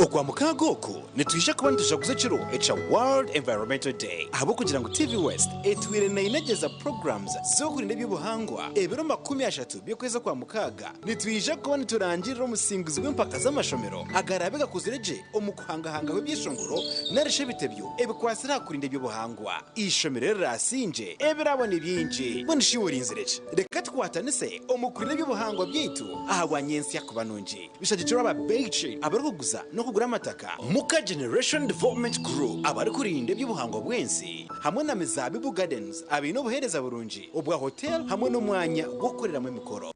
Okwamukaaga oku, nitwija kuba nitujaguza ekiro ekya World Environmental Day ahabw'okugira ngu TV West etwire neinegyeza programs z'okurinda eby'obuhangwa ebiro 30 by'okwezi Okwamukaaga. Nitwija kuba niturangirira omusinguzi w'empaka z'amashomero agaraabe gakuzire gye omu kuhangahangaho ebyeshongoro narishi ebitebyo ebikwatsire aha kurinda eby'obuhangwa. Eishomero eriraasingye ebirabo ni bingi. Mbwenu shi iwe orinzire ki? Reka tukwatanise omu kurinda eby'obuhangwa byaitu ahabwa nyentsya kuba nungi. Bishagikirwe aba Beichi abarikuguza n'okugura amataka, Muka Generation Development Group abarikurinda eby'obuhangwa bw'ensi hamwe na Mizaabibu Gardens abaine obuheereza burungi obwa hotel hamwe n'omwanya gw'okukoreramu emikoro.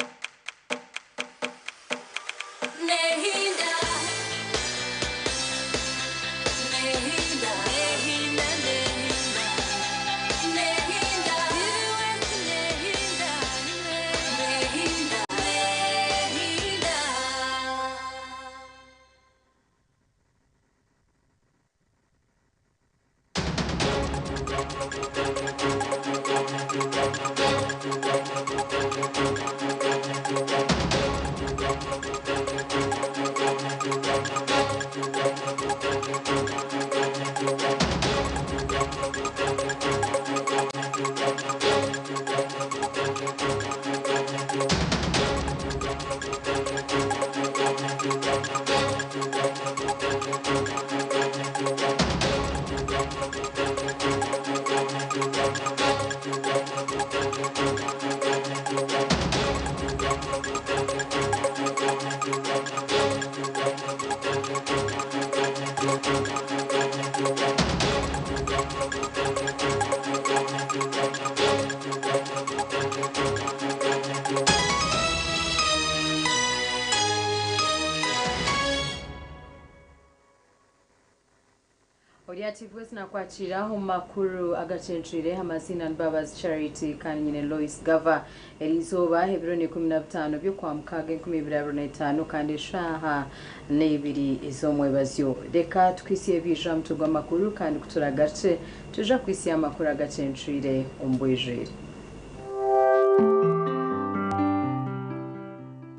Ori ati Bwezi nakwakira omu makuru agacencwire amaziina ni Mbabazi Charity kandi nyine Lois Gava. Eriizooba ebiro ni 15 by'Okwamukaaga 2025 kandi eshaaha n'eibiri ez'omwebazyo. Reka tukwitsye ebiija aha mutwe gw'amakuru kandi ku turagarukye twija kukwitsya amakuru agacencwire omu bwijwire.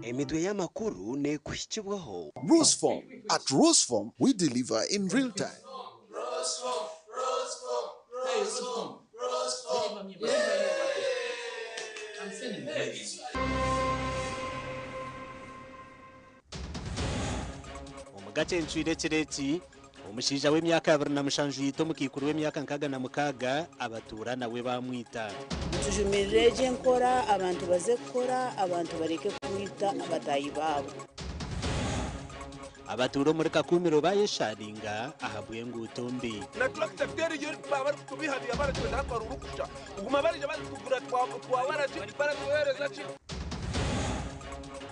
Emitwe y'amakuru neekuhikibwaho. Rusform, At Rusform, we deliver in real time. Omu gacencwire ekiro eki, omushaija w'emyaka 27 yaita omukaikuru w'emyaka 66 abatuura nawe baamwita. Nitujumirira egi enkora, abantu baze kukora, abantu bareke kwita bataahi baabo. Abatuura omuri Kakumiro bayesharinga ahabw'enguuto mbi. Na tractor teriyo baba barikutubihabiha baratwenda akaruru kusha kuguma barija baritugura twabara ki baratuhereza ki.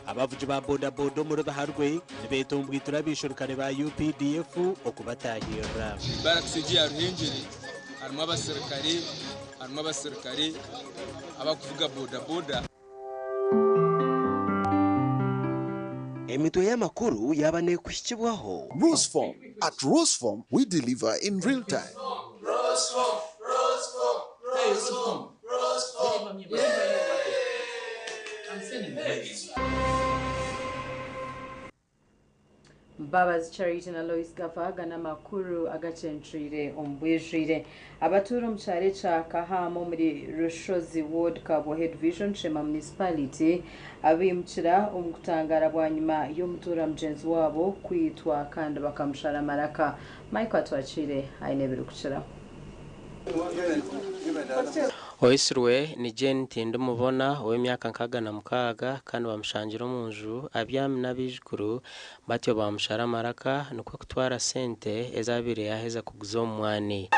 Abavugi ba boda boda omuri Biharwe nibeetombwitira abaishurukare ba UPDF okubatahirira. Barracks egi ya Ruhengyere harimu abasirikare harimu abasirikare abakuvuga boda boda. Emitwe y'amakuru yaaba neekuhikibwaho. Rusform, At Rusform, we deliver in real time. Mbabazi Charity na Lois Gava aga n'amakuru agacencwire omu bwijwire. Abatuura omu kyaro ekya Kahama omuri Rushozi Ward Kabwohe Division Sheema Municipality abaimukira omu kutangaara bwanyima y'omutuura mugyenzi waabo kwitwa kandi bakamushara amaraka. Michael Atwakiire aine ebirikukiraho. Oitsirwe ni Jane Tindimubona ow'emyaka 66 kandi bamushangire omu nju abyami n'abaijukuru batyo bamushara amaraka nikwo kutwara sente ezi abaire yaaheza kuguza omu mwani.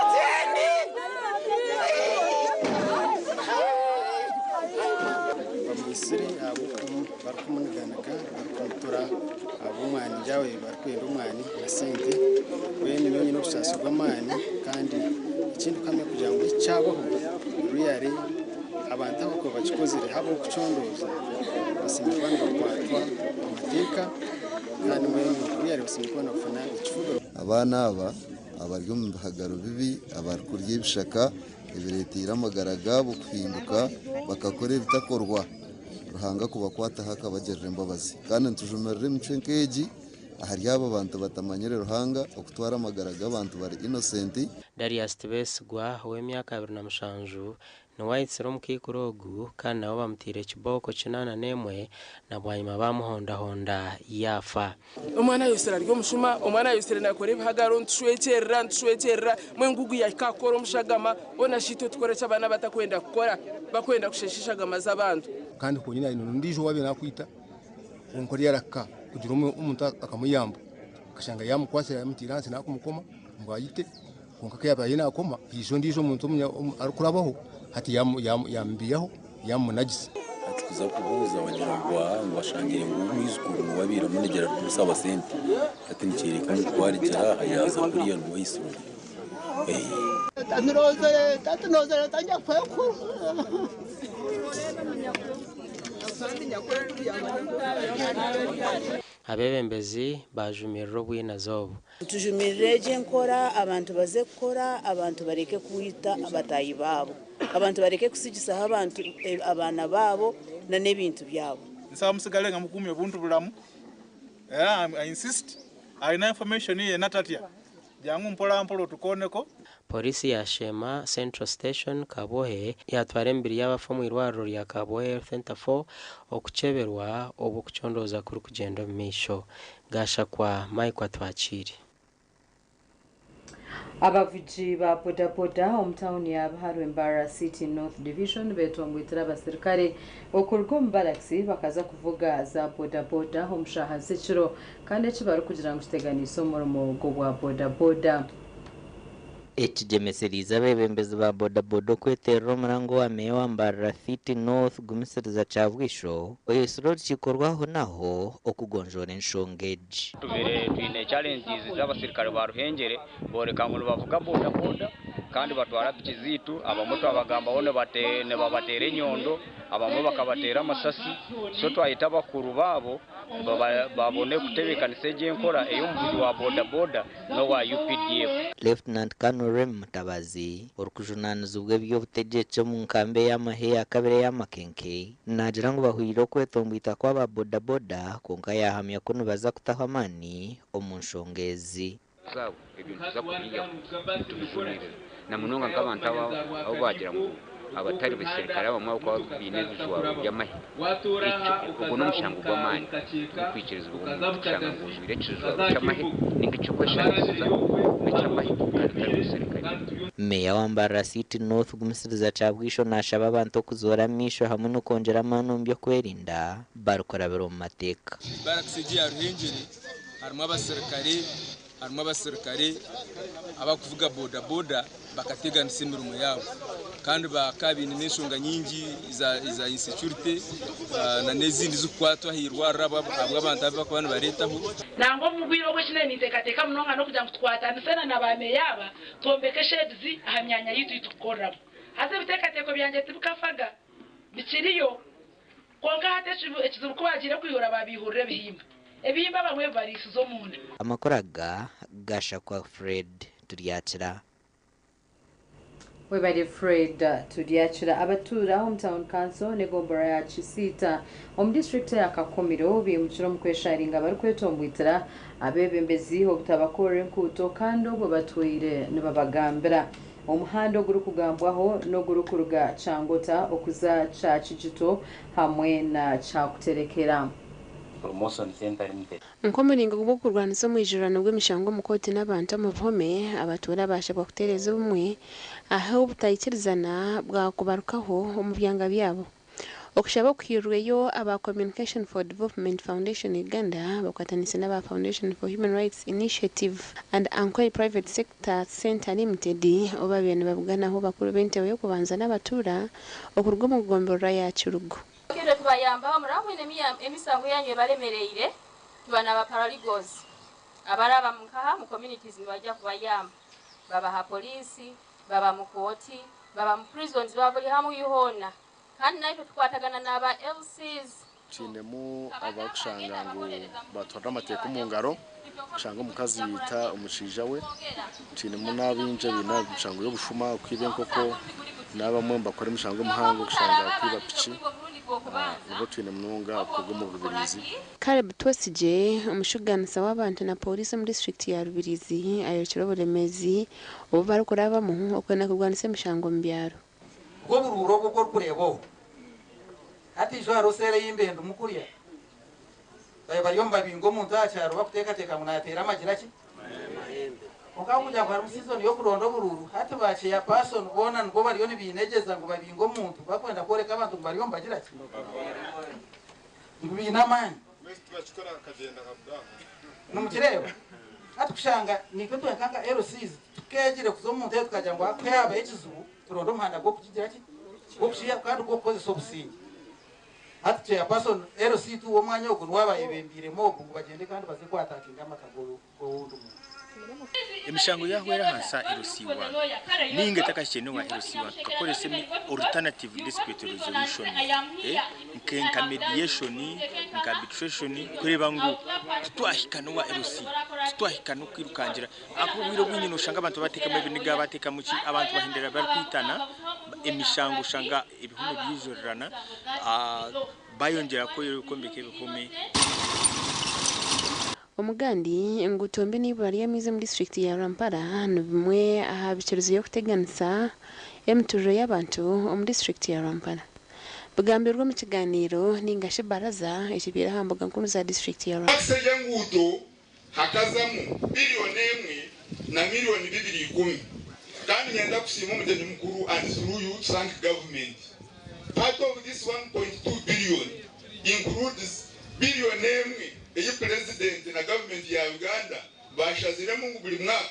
Bamwitsire ahabw'okuba barikumuniganiga barikumutura ahabw'omwani yaaba barikwenda omwani na sente. Mbwenu nyowe nyine obusaasi bw'amaani kandi ekindi kuhamya kugira ngu eki kyabaho really abantu abakuba bakikozire habw'okucondooza basemeriire kuba nibakwatwa omu mateeka kandi mbwenu really basemeriire kuba nibafuna ekifubiro. Abaana aba abari omu bihagaro bibi abarikurya ebishaka ebireeteire amagara gaabo kuhinduka bakakora ebitakorwa Ruhanga kubakwataho akabagirira embabazi. Kandi nitujumirira emicwe nk'egi Ahari abo bantu batamanyire Ruhanga okutwara amagara g'abantu bari innocent. Darius Tibesigwa ow'emyaka 27 niwe aitsire omukaikuru ogu kandi nawe bamutaire kibooko 81 na bwanyima bamuhondahonda yaafa. Omwana ayosire ari omushuma, omwana ayosire nakora ebihagaro, nitushwekyerera, nitushwekyerera, mbwenu ngugu yahika kukora omushagama, boona shi itwe tukore ki abaana abatakwenda kukora, bakwenda kushesha eshagama z'abantu. Kandi honyine aine n'ondiijo ou abaire naakwita kwonka oriya arahika kugira omuntu akamuyamba akashanga yaamukwasire yaamutaire ahansi naakumukoma ngu ayite kwonka ku yaabaire naakoma haija ondiijo omuntu arikurabaho hati yaamubiihaho yaamumunagisa. Hati kuza kubuuza bagira ngu aa ngu bashangire ngu omwizukuru niwe abaire amunegyera arikumushaba sente. Hati nikyoreka ngu ku arigira aha yaaza kuriya niwe aitsirwe. Abeebembezi baajumirira obwinazi obu. Tujumirire egi enkora, abantu baze kukora, abantu bareke kwita bataahi baabo, abantu bareke kutsigisaho abantu abaana baabo n'ebintu byabo. Nsaba musigale nga mukuumye obuntu bulamu era I insist alina information yena tatya jangu mpola mpola otukooneko. Pooriisi ya Sheema Central Station, Kabwohe yaatwara emibiri y'abafu omu irwariro rya Kabwohe Health Centre 4 okukyeberwa obwo okucondooza kurikugyenda omu maisho. Gashakwa Mike Atwakiire. Abavugi ba bodaboda omu tauni ya Biharwe Mbarara City North Division betongwitire abasirikare okuruga omu barakisi bakaza kuvuga za bodaboda omu shaaha z'ekiro kandi eki barikugira ngu kiteganiise omurimo gw'obwa bodaboda. Ekigyemesereize abeebembezi ba bodaboda okweteerera omuranga owa Meeya wa Mbarara City North Gumisiriza Kyabwisho oyetsire orukiiko rw'ahonaho okugonjoora enshonga egi. Tubaire twine challenges z'abasirikare ba Ruhengyere booreka ngu nibavuga boda boda kandi batwara piki zaitu, abamwe twabagambaho nibabateera enyondo, abamwe bakabateera amasasi, so twayeta abakuru baabo babone kutebeekanisa egi enkora ey'omuvugi wa boda boda n'owa UPDF. Lieutenant Colonel Remy Mutabazi, orikujunaanizibwa eby'obutegyeki omu nkambi ey'amahe eya kabiri eya Makenke, naagira ngu bahwire okwetombwita kw'aba boda boda kwonka yaahamya ku nibaza kutaho amaani omu nshonga ezi. Zaabo ebyo nituza kubiihaho nitubijumirira na munonga nk'abantu abu baagira ngu abatari basirikare abamwe ahabw'okuba baine ebijwaro by'amahe. Ekyo ogwo n'omushango gw'amaani tigurikwikirizibwa omuntu kushanga ngu ojwaire ekijwaro ky'amahe ninga eky'okweshaanisiza n'eky'amahe kandi otari musirikare. Meeya wa Mbarara City North Gumisiriza Kyabwisho naashaba abantu okuzoora amaisho hamwe n'okwongyera amaani omu by'okwerinda barikurabira omu mateeka. Barakisi egi ya Ruhengyere harimu abasirikare harimu abasirikare abakuvuga boda boda bakateganisa emirimo yaabo kandi bakaba baine n'enshonga nyingi eza insecurity na n'ezindi zikukwatwa ah'irwariro ahabw'abantu abu bakuba nibareetaho. Nangwa omu bwire obu eki naaba ninteekateeka munonga n'okugira ngu tukwatanise na baameeya aba twombeke sheds aha myanya yaitu ei turikukoreramu. Haza ebiteekateeko byangye tibikafaga, bikiriyo. Kwonka hati ekizibu ku baagiire kwihura baabaihurira ebihimba. Ebihimba abamwe bibariisize omunda. Amakuru aga gashakwa Fred Turyakira. Webare Fred Turyakira. Abatuura omu Town Council n'egomborora ya Kisiita omu disiturikiti eya Kakumiro baimukire omu kwesharinga barikwetombwitira abeebembezi obutabakorera enkuuto kandi obwo batwire nibabagambira. Omuhanda ogurikugambwaho n'ogurikuruga Kyangota okuza Kyakigito hamwe na Kyakuterekera. Promotion Centre Limited. Nk'omuringo gw'okurwanisa omwijurano gw'emishango omu kooti n'abantu omu bihome, abatuura baashabwa kutereeza obumwe ahu obutaikirizana bwakubarukaho omu byanga byabo. Okushaba okuhairweyo aba Communication for Development Foundation Uganda bakwataniise n'aba Foundation for Human Rights Initiative and Ankole Private Sector Centre Limited obu babaire nibabuganaho bakuru b'entebe y'okubanza n'abatuura okuruga omu gomborora ya Kirugu. Itwe tubayambaho muraba mwine emisango yanyu ebaremereire, tuba naba paralegals abaraba nkaha mu communities nibaija kubayamba, baba ha police, baba mu kooti, baba mu prisons, baba buri hamwe hoona. Kandi naitwe tukwatagana n'aba LCs. Twinemu abarikushanga ngu batwara amateeka omu ngaro, kushanga omukazi yaita omushaija we. Twinemu n'abaingi abaine emishango y'obushuma, okwiba enkoko, n'abamwe nibakora emishango emihango kushanga kwiba piki. Nibo twine munonga kuruga omu Rubirizi. Caleb Twesigye, omushugaanisa w'abantu na Pooriisi omu disiturikiti ya Rubirizi ayorekire oburemeezi obu barikurabamu okwenda kurwanisa emishango omu byaro. Bw'oburuura obwo obu orikureeba obu, hati ijo hariho seera ei mbe ndimu kurya, baaba bari omu babinga omuntu aha kyaro bakuteekateeka ngu naateera amagira ki? Kwonka ahabw'okugira ngu harimu sizoni y'okuronda oburuuru, hati ba chairperson boona nibwo bariyo nibainegyeza ngu babinge omuntu bakwenda kworeka abantu ngu bariyo nibagira ki? Ngu baine amaani. Nimukireeba? Hati kushanga naitwe twenka nka LCs tukeegire kuza omu ntebe tukagira ngu ku haabaho ekizibu turonde omuhanda gw'okukigira ki? Gw'okukiihaho kandi gw'okukozesa obusingye. Hati chairperson LC tu w'omwanya ogu niwe abayebembeire mob ngu bagyende kandi baze ku attackinga amaka g'owundi muntu. Emishango yahwera ahansi aha LC1 ninga etakahikire n'owa LC1 tukakoresa emi alternative dispute resolution nke nka mediation nka arbitration kureeba ngu titwahika n'owa LC titwahika n'okwirukangira ahakuba obwire obwingi noshanga abantu bateekamu ebiniga bateekamu ki abantu bahendera barikwitana emishango oshanga ebihome byijurirana bayongyera kwombeka ebihome. Omugandi, enguuto mbi n'eibura ry'amaizi omu disiturikiti ya Rwampara ni bimwe aha bikirizeyo kuteganisa emiturire y'abantu omu disiturikiti ya Rwampara. Bigambirwe omu kiganiiro ninga shi baraza ekibaire aha mbuga nkuru za disiturikiti ya Rwampara. Tax y'enguuto hakazamu biliyoni emwe na miliyoni 210. Kandi nyenda kusiima omugyenyi mukuru and through you thank government. Part of this 1.2 billion includes biliyoni emwe ei Purezidenti na gavumenti ya Uganda bashaziremu ngu buri mwaka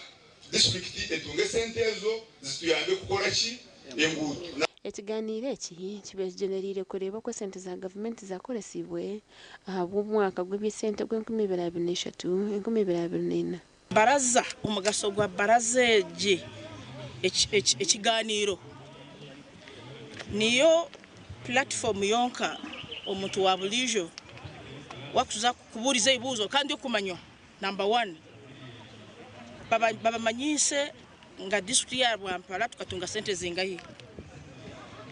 disiturikiti etunge esente ezo zituyambe kukora ki? Enguuto. Ekiganiiro eki kibaire kigyendereire kureeba oku esente za gavumenti zakoresibwe ahabw'omwaka gw'eby'esente ogw'enkumi ibiri abiri na ishatu, 2024. Baraza, omugasho gwa baraza egi, ekiganiiro niyo platform yonka omuntu wa buriijo wakuza kubuuriza ebibuuzo kandi okumanywa number one babamanyiise nga disiturikiti ya Rwampara tukatunga sente zingahi,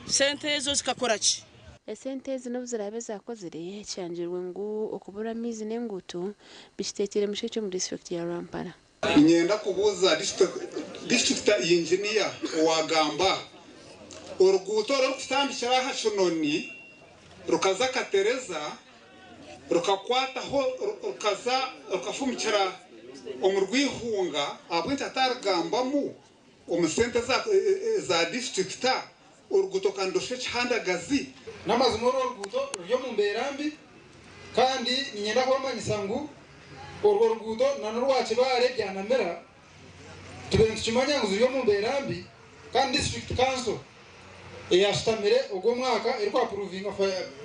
sente ezo zikakora ki? Esente ezi n'obu ziraabe zaakozire, kishangirwe ngu okubura amaizi n'enguuto bikiteekire mushekye omu disiturikiti ya Rwampara. Niinyenda kubuuza district engineer owagamba oruguuto oru rurikutandikira aha Kinoni rukaza Katereza rukakwataho rukaza rukafumukira omu Rwihunga ahabw'enki atarigambamu omu sente za disiturikita oruguuto kandi rushusha ekihandagazi. N'amazima orwo ruguuto ruri omu mbeera mbi kandi niinyenda kubamanyisa ngu orwo ruguuto na n'orwa Kibaare Byanamira tube nitukimanya ngu ziri omu mbeera mbi kandi district council eyashutamire ogwo omwaka erikwapuruvinga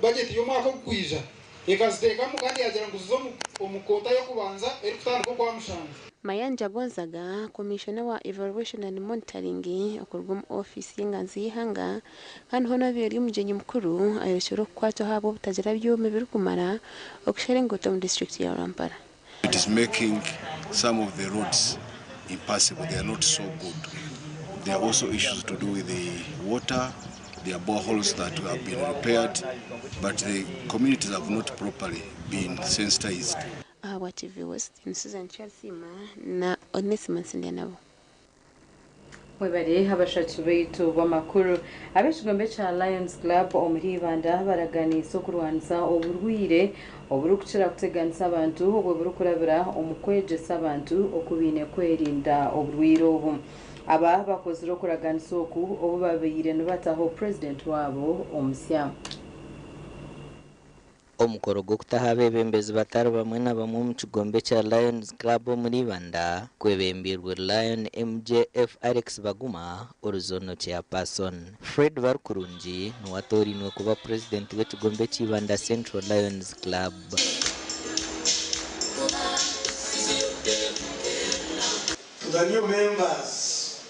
budget y'omwaka ogukwija ekaziteekamu kandi yagira ngu zize omu koota y'okubanza erikutandika okwa mushanju. Mayanja Gonzaga, Komishona wa Evaluation and Monitoring okuruga omu ofiisi y'enganzi y'eihanga kandi hoona obaire ori omugyenyi mukuru ayorekire okukwatwaho ahabw'obutagira byoma ebirikumara okushara enguuto omu disiturikiti ya Rwampara. It is making some of the roads impassable. They are not so good. There are also issues to do with the water. There are boreholes that have been repaired, but the communities have not properly been sensitized. Ahabwa TV West, ni Susan Kyarisiima na Onesimus Ndyanabo. Mwebare abashatu baitu b'amakuru. Ab'ekigombe kya Lions Club omuri Ibanda baraganiise okurwanisa oburwaire oburikukira kuteganisa abantu obwo burikurabira omu kwegyesa abantu oku baine kwerinda oburwaire obu. Aba bakozire okuraganisa oku obu babaire nibataho purezidenti waabo omusya. Omukoro gw'okutaho abeebembezi batari bamwe na bamwe omu kigombe kya Lions Club omuri Ibanda kwebembirwe Lion MJF Alex Baguma orizono chairperson. Fred Barukurungi niwe atoorainwe kuba purezidenti w'ekigombe kya Ibanda Central Lions Club. To the new members,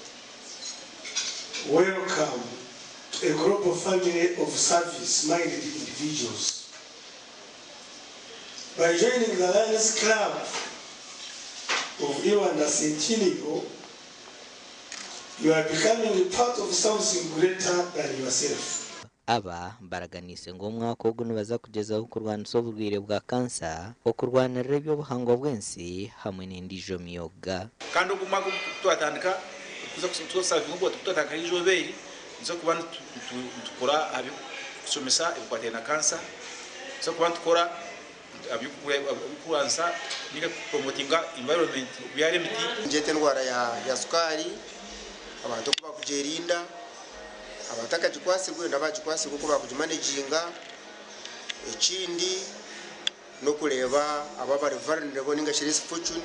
welcome to a global family of service-minded individuals. By joining the Lions Club of Ibanda Centennial, you are becoming part of something greater than yourself. Aba baraganiise ngu omwaka ogu nibaza kugyezaho kurwanisa oburwaire bwa kansa, okurwanirira eby'obuhangwa bw'ensi hamwe n'endiijo myoga. Kandi ogu omwaka ogu twatandika kuza kusavinga ogu twatandika eizooba eri nituza kuba nitukora aha by'okushomesa ebikwatiraine na kansa, nituza kuba nitukora aha by'okurwanisa ninga kupromotinga environment okubyara emiti. Nigyeta endwara ya sukaari, abantu oku bakugyerinda, abatakagikwatsirwe n'abagikwatsirwe oku bakugimanejinga. Ekindi n'okureeba abo abari vulnerable ninga shi less fortune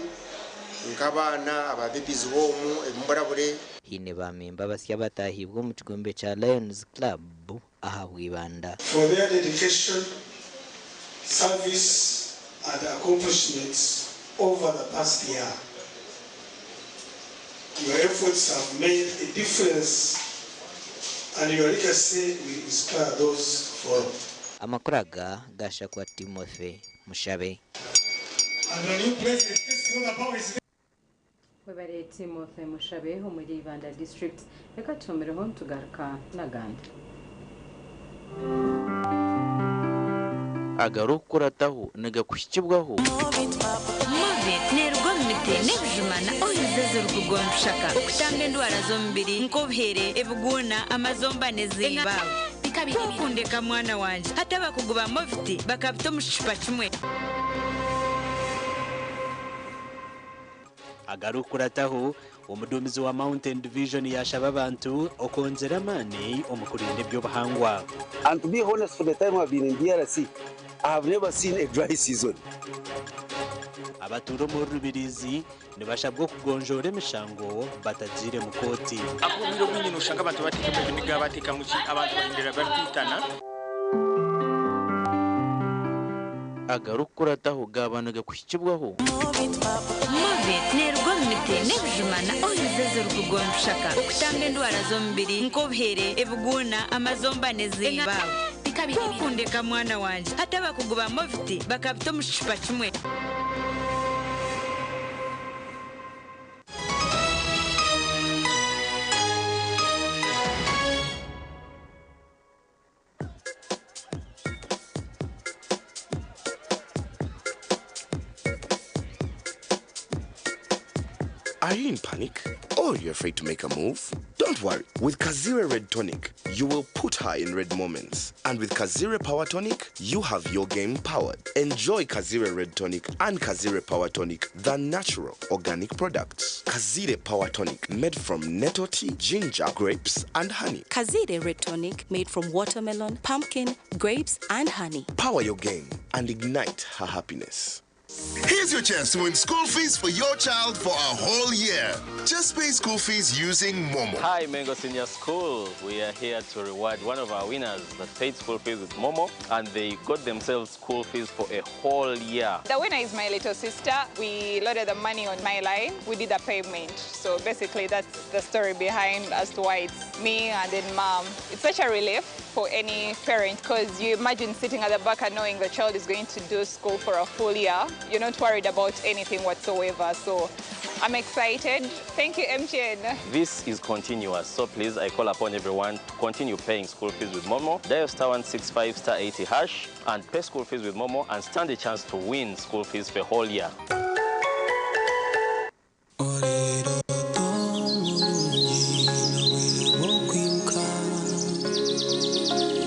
nk'abaana aba babies home, ebimburabure. Haine ba memba abasya abataahiibwe omu kigombe kya Lions Club aha bw'Ibanda. For their dedication, service and accomplishments over the past year. Your efforts have made a difference and your legacy will inspire those to follow. Amakuru aga gashakwa Timothy Mushabe. And the new president, this is not the power is Webare Timothy Mushabe omuri Ibanda district. Reka tuhomereho nitugaruka n'agandi. Agarikukurataho nigakuhikibwaho. Movit neeruga omu miti n'ebijuma na oils ezirikugondushaka okutamba endwara z'omubiri nk'obuhere, ebiguuna, amazomba n'ezimba. Kukundeka mwana wangye hati abakugu ba Movit bakabita omu kicupa kimwe. Agarikukurataho, omuduumizi wa Mountain Division yashaba abantu okwongyera amaani omu kurinda eby'obuhangwa. And to be honest, for the time I've been in DRC, I have never seen a dry season. Abatuura omuri Rubirizi nibashabwa okugonjoora emishango batagiire mu kooti. Obwire obwingi noshanga abantu bateekamu ebiniga, bateekamu ki, abantu bahindura barikwitana. Agarikukurataho gaaba nigakuhikibwaho. Movit neeruga omu miti n'ebijuma na oils ezirikugondushaka okutamba endwara z'omubiri nk'obuhere, ebiguuna, amazomba n'ezimba. Kukundeka mwana wangye hati abakugu ba Movit bakabita omu kicupa kimwe. Are you in panic? Or you're afraid to make a move? Don't worry. With Kazire Red Tonic, you will put her in red moments. And with Kazire Power Tonic, you have your game powered. Enjoy Kazire Red Tonic and Kazire Power Tonic, the natural organic products. Kazire Power Tonic, made from nettle tea, ginger, grapes, and honey. Kazire Red Tonic, made from watermelon, pumpkin, grapes, and honey. Power your game and ignite her happiness. Here's your chance to win school fees for your child for a whole year. Just pay school fees using Momo. Hi, Mengo Senior School. We are here to reward one of our winners that paid school fees with Momo, and they got themselves school fees for a whole year. The winner is my little sister. We loaded the money on my line. We did a payment. So basically, that's the story behind as to why it's me and then mom. It's such a relief for any parent because you imagine sitting at the back and knowing the child is going to do school for a full year. You're not worried about anything whatsoever. So I'm excited. Thank you, MTN. This is continuous, so please, I call upon everyone to continue paying school fees with Momo. Dial star 165 star 80 hash and pay school fees with Momo and stand a chance to win school fees for a whole year.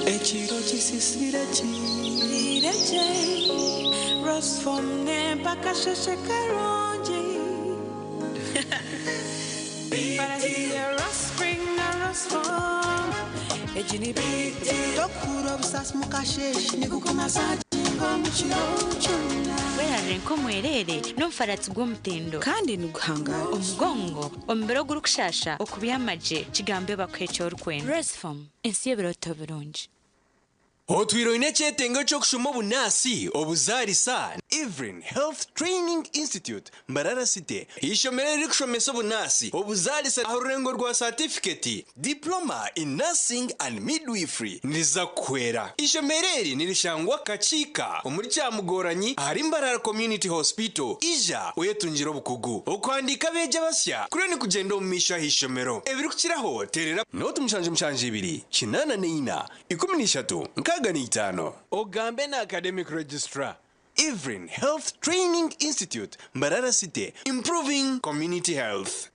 Ekiro kisisire kireje Rosfom mpaka sheshe karungi Rospring na Rosfom egi ni biti tokura obusasi mukasheshe nigukumasaginga omu kiro kyona Werarire nk'omwerere n'omufaratsi gw'omutindo kandi niguhangara omugongo omubiri ogurikushasha okubyamagye kigambe bakuha eki orikwenda. Rosfom ensi y'ebiroto birungi. Otwire oine ekyetengo eky'okushoma obunaasi, obuzaarisa, Evelyn Health Training Institute, Mbarara City, eishomero eririkushomesa obunaasi, obuzaarisa aha rurengo rwa saatifiketi, Diploma in Nursing and Midwifery, niriza kukuhwera. Eishomero eri nirishangwa Kakiika omuri Kyamugoranyi ahari Mbarara Community Hospital. Ija oyetungire obukugu. Okuhandiika abeegi abasya kuriyo nikugyenda omu maisho aha ishomero. Ebirikukiraho teerera. Nooti 772 84 13 65. Ogambe na Academic Registrar, Evelyn Health Training Institute, Mbarara City, Improving Community Health.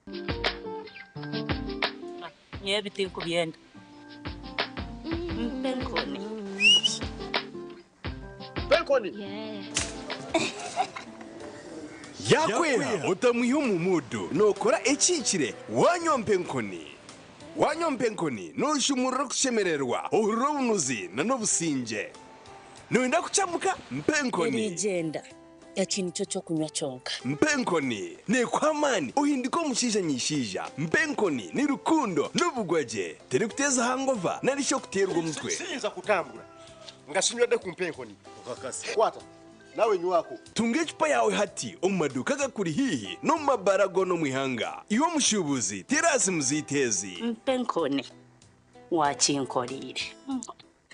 Nyowe ebi tinkubyenda. Mpa enkoni. Mpa enkoni. Yaakweha otamwiha omu muudu, nookora ekihikire waanywa mpa enkoni. Waanywa mpa enkoni nooshumurura okushemererwa, ohurira obunuzi n'obusingye. Nooyenda kukyamuka? Mpa enkoni. Eriigyenda, eki nikyo ky'okunywa kyonka. Mpa enkoni. Neekuha amaani ohinduke omushaija nyaishaija. Mpa enkoni ni rukundo n'obugwagye. Terikuteeza hangova nari shi okuteerwa omutwe. Siyinza kutambura nga sinywedde ku mpa enkoni. Okakasa. Kwata. Nawe nywako. Tunga ecupa yaawe hati omu maduuka agakuri haihi n'omu mabaara goona omu ihanga. Iwe omushuubuzi, teera aha simu zaitu ezi. Mpa enkoni. Waakinkoreire.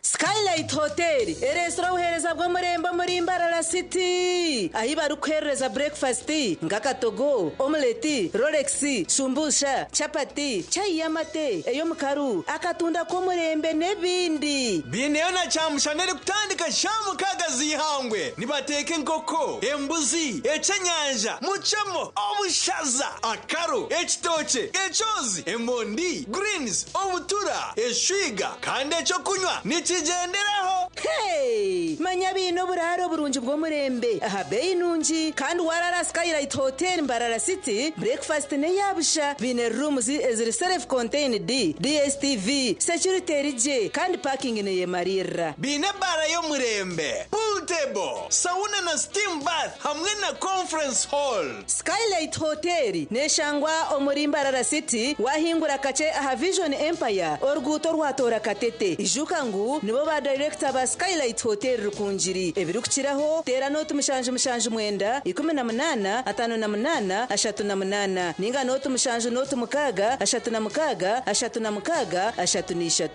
Skylight Hotel ereetsire obuheereza bw'omurembe omuri Mbarara City ahi barikukuheerereza burekifasiti nk'akatogo, omuleti, rolex, shumbusha, chapati, chai y'amate, ey'omukaru, akatunda k'omurembe n'ebindi. Baineyo na kyamushana erikutandika shaaha mukaaga z'eihangwe. Nibateeka enkoko, embuzi, ekyenyanja, mucemo, obushaza, akaro, ekitookye, ekyozi, emondi, greens, obutura, eshwiga kandi ekyokunywa nikigyenderaho. Hey! Manya baine oburaaro burungi bw'omurembe aha beeyi nungi kandi waraara aha Skylight Hotel Mbarara City, breakfast n'eya busha. Baine rooms eziri self contained, DSTV, security eri gye kandi parking neyemariirira. Baine ebaara y'omurembe, pool table, sauna na steam bath hamwe na conference hall. Skylight Hotel neshangwa omuri Mbarara City wahingura kakye aha Vision Empire oruguuto orwatoora Katete. Ijuka ngu nibo ba dayirekita ba Skylight Hotel Rukungiri. Ebirikukiraho teera nooti 779 18 58 38 ninga nooti 7 nooti 6 36 36 33.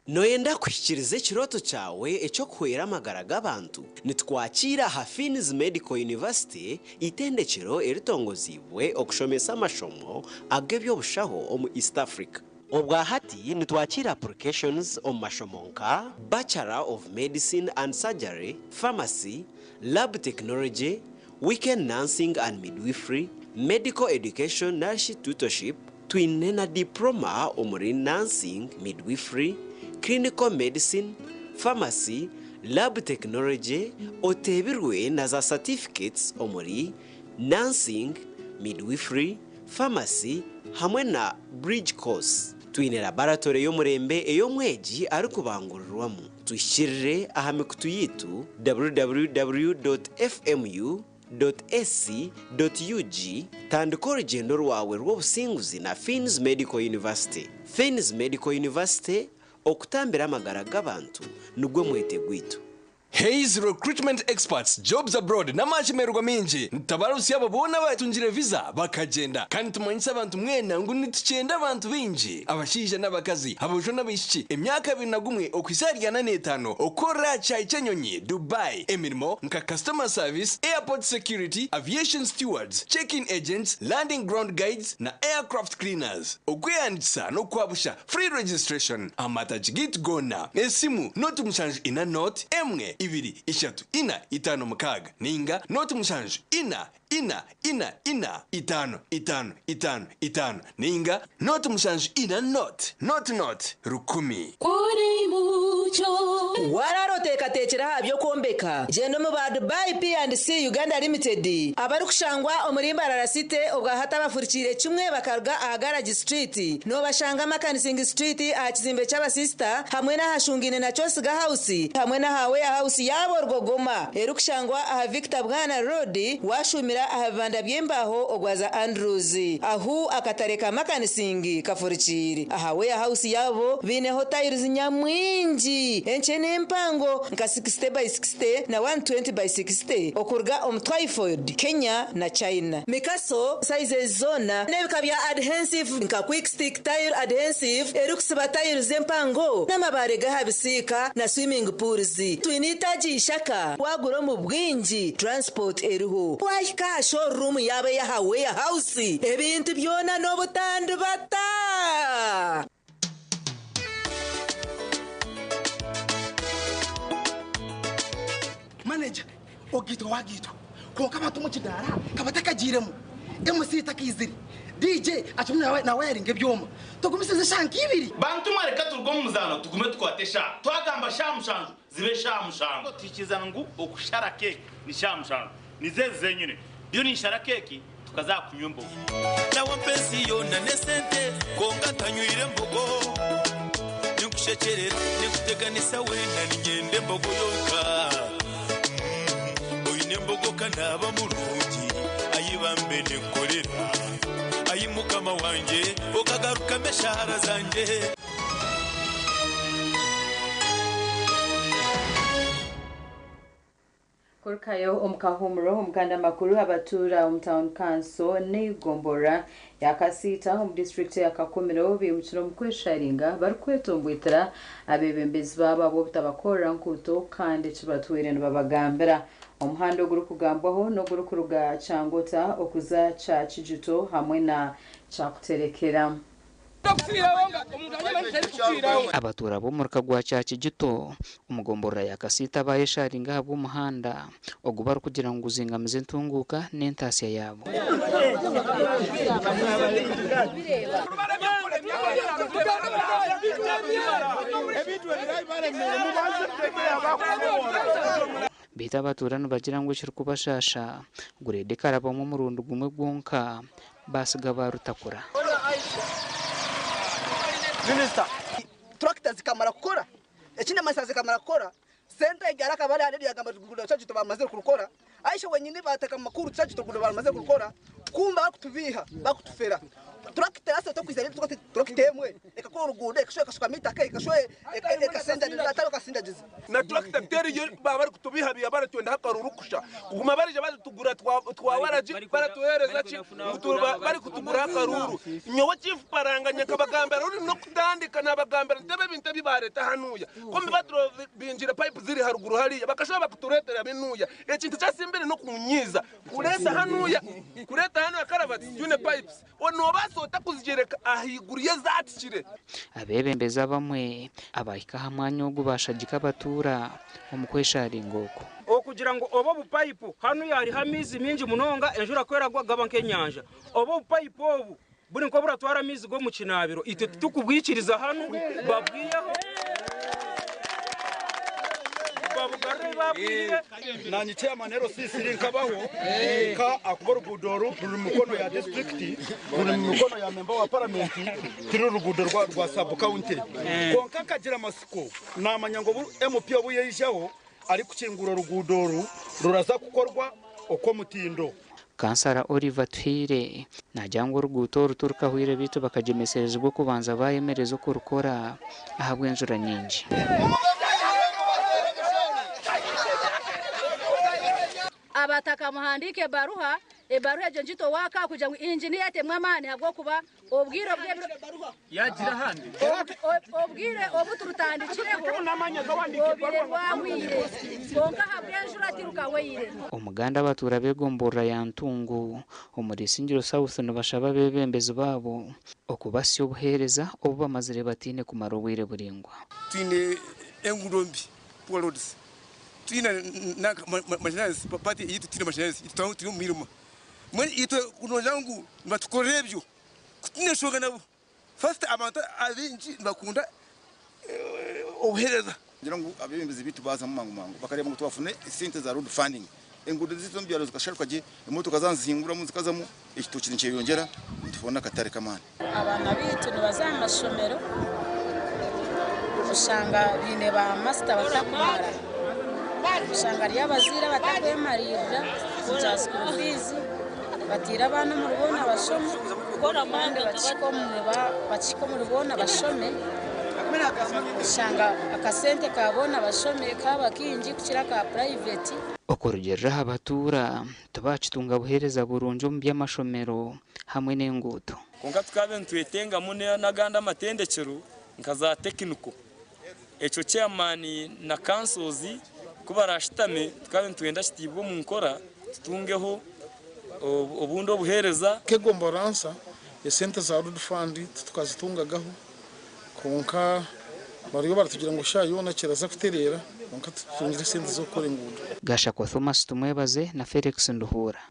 Nooyenda kuhikiiriza ekirooto kyawe eky'okuhwera amagara g'abantu? Nitukwakiira aha Finn's Medical University, eitendekyero eritongoziibwe okushomesa amashomo ag'eby'obushaho omu East Africa. Obwa hati nitwakiira applications omu mashomo nka, Bachelor of Medicine and Surgery, Pharmacy, Lab Technology, Weekend Nursing and Midwifery, Medical Education narishi Tutorship, Twine na Diploma omuri Nursing, Midwifery, Clinical Medicine, Pharmacy, Lab Technology, oteebirwe na za Certificates omuri Nursing, Midwifery, Pharmacy hamwe na Bridge Course. Twine Laboratory y'omurembe ei omwegi arikubangurirwamu. Tuhikirire aha mikutu yaitu www.fmu. Ac.ug Tandika orugyendo rwawe rw'obusinguzi na Finn's Medical University. Finn's Medical University, okutambira amagara g'abantu nigwo mwete gwaitu. Hays Recruitment Experts Jobs Abroad n'amashemererwa maingi nitutabarutsya abo boona abatungire visa bakagyenda kandi nitumanyisa abantu mwena ngu nitukyenda abantu baingi abashaija n'abakazi aboojo n'abaishiki emyaka 21 okuhitsya ahari 45 okukorera aha kishaayi ky'enyonyi Dubai emirimo nka customer service, airport security, aviation stewards, check-in agents, landing ground guides na aircraft cleaners. Okwehandiikisa n'okwa busha, free registration, aha matagi gaitu goona. Esimu, 0 7 4 0 1 2 3 4 5 6 ninga 0 7 4 4 4 4 5 5 5 5 ninga 0 7 4 0 0 0 1000. Kuri mucyo warara oteekateekire aha by'okwombeka, gyenda omu ba Dubai P&C Uganda Limited abarikushangwa omuri Mbarara City obwahati abafurikiire kimwe bakaruga aha Garage Street. Noobashanga Makanising Street aha kizimbe ky'abasisita hamwe n'ahashungaine na Kyosiga House hamwe n'aha warehouse yaabo Rugogoma erikushangwa aha Victor Bwana Road washumira aha bibanda by'embaho ogwaza Andrews ahu akatare ka Makanising kafurikiire. Aha warehouse yaabo baineho tiles nyamwingi. nyingi enkye n'empango nka 60 by 60 na 120 by 60 okuruga omu Twyford, Kenya na China. Mikaso sizes zoona n'ebika bya adhensive nka quick stick tile adhensive erikusiba tiles empango n'amabaare g'aha bisiika na swimming pools. Twine itaagi ishaka wagura omu bwingi transport eriho. Wahika aha showroom yaabo ey'aha warehouse ebintu byona n'obutandibata. Manager, ogiitwa wagiitwa kwonka abantu omu kidaara kabatakagiiremu, MC takaizire, DJ akirimu nawayaringa ebyoma, tugumisirize eshaaha nk'ibiri. Bantu mwe reka turuge omu muzaano tugume tukwate eshaaha. Twagamba shaaha mushanju zibe shaaha mushanju. Twikiriza ngu okushara keeki ni shaaha mushanju. Nizo ezi zenyine. Ndiyo ninshara keeki tukaza aha kunywa embogo. Nawe ampa ensi yoona n'esente kwonka ntanywire mbogo. Ninkushekyerera, ninkuteganisa weena niinyenda embogo yonka. Oine embogo ka naaba murungi, ai bambe ninkukorera. Ai Mukama wangye, okagarukamu eshaara zangye. Kurukayo omu kahuumuro, omuganda amakuru abatuura omu Town Council n'eigomborora ya Kasiita omu disiturikiti ya Kakumiro baimukire omu kwesharinga barikwetomboitera abeebembezi baabo ahabw'obutabakorera nkuuto kandi eki batwire nibabagambira. Omuhanda ogurikugambwaho n'ogurikuruga Kyangota okuza Kyakijuto hamwe na Kyakuterekera. Abatuura b'omuruka gwa Kyakigito omu gomborora ya Kasiita bayesharinga ahabw'omuhanda ogu barikugira ngu guzingamize entunguuka n'entaasya yaabo. Beitu abatuura nibagira ngu ekirikubashaasha, gureeda ekarabamu omurundi gumwe gwonka Baatsiga baarutakura. Minisita, turakita zikamara kukora, ekindi amasira zikamara kukora, sente egari akaba ari ahari yagamba oruguudo rwa Kyagito bamazire kurukora, Aisha wenyini bateka omu makuru Kyagito oruguudo bamazire kurukora, kumbe bakutubiiha, bakutufera. Turakita yasa tokwiza turakita emwe ekakora oruguudo ekashuba ekashukamu eitaka ekashuba ekasindagiza atari okasindagiza. Na turakita teriyo baba barikutubihabiha baratwendaho akaruru kusha kuguma barija baritugura twawaragi baratuhereza ki ngu barikutuguraho akaruru. Nyowe Chief Paranganya nkabagambira ruri nokutandika nabagambira nti ebi ebintu ebi bareta hanuya kumbi baturobingire pipe ziri haruguru hariya bakashuba bakuturetera binuya ekintu ekyasimbire nokunyiiza kureta hanuya kureta hanuya karavati zine pipes nobaasa ota kuzigyereka ahaiguru y'ezatikire. Abeebembezi abamwe abaahika aha mwanya ogu baashagika abatuura omu kwesharinga oku. Okugira ngu obu obupayipu hanuya hariho amaizi maingi munonga enjura ku eragwa gaba nk'enyanja. Obu obupayipu obu buri nk'oburatwara amaizi g'omu kinaabiro itwe titukubwikiriza hanu babwiheho babugarure ahi baabwihire. Nanye chairman LC3 nkabaho nka akuba oruguudo oru ruri mu mikono ya district ruri mu mikono ya member wa parliament tiri ruguudo rwa sub county kwonka nkagira amatsiko namanya ngu obu MP obu yaijaho arikukingura oruguudo oru ruraza kukorwa okw'omutindo. Kansara Oliver Tuhaire naagira ngu oruguuto oru turukahwire beitu bakagyemeserezibwa okubanza baayemereza okurukora ahabw'enjura nyingi. Abataka muhandiike ebaruha, ebaruha egyo ngite owaaka kugira ngu inginiya atemu amaani ahabw'okuba obwire obw'ebiro Yagira ahandi. Obwire obu turutandikireho obaire rwahweire kwonka ahabw'enjura tirukahweire. Omuganda abatuura b'egomborora ya Ntungu omuri Isingiro South nibashaba abeebembezi baabo okubasya obuheereza obu bamazire bataine kumara obwire buraingwa. Twine enguudo mbi, poor roads, twine n'amashanyarazi, part eyaitu tihaine mashanyarazi, itwe turi omu mwirima. Mbwenu itwe ku noogira ngu nibatukorera ebyo, ku twine enshonga nabo. First abantu abaingi nibakunda obuheereza. Ningira ngu abeebembezi baitu baazamu mangu mangu bakareeba ngu twafuna esente za road funding, enguudo zaitu omu byaro zikasharuka gye, emotoka zaaba nizihinguramu zikazamu, ekitookye nikyeyongyera nitufuna akatare k'amaani. Abaana baitu nibaza aha mashomero oshanga baine ba masita batakumara, oshanga hariyo abazaire abatakwemariirira omu school fees, bataire abaana omuri boona bashome kandi bakihika omuri boona bashome. Oshanga akasente ka boona abashomire kaaba kaingi kukira aka purayiveti. Okurugiirira aha batuura, tibakitunga buheereza burungi omu by'amashomero hamwe n'enguuto. Kwonka tukaba nitwetengamu n'agandi amatendekyero nka za tekiniko. Ekyo chairman na councils ku barashutame tukaba nitwenda kitiibwe omu nkora tutungeho obundi obuheereza. Nk'egomboransa, esente za Road Fund titukazitungagaho kwonka bariyo baratugira ngu eshaaha yoona kiraza kutereera kwonka titutungire esente z'okukora enguudo. Gashakwa Thomas Tumwebaze na Felix Nduhuura.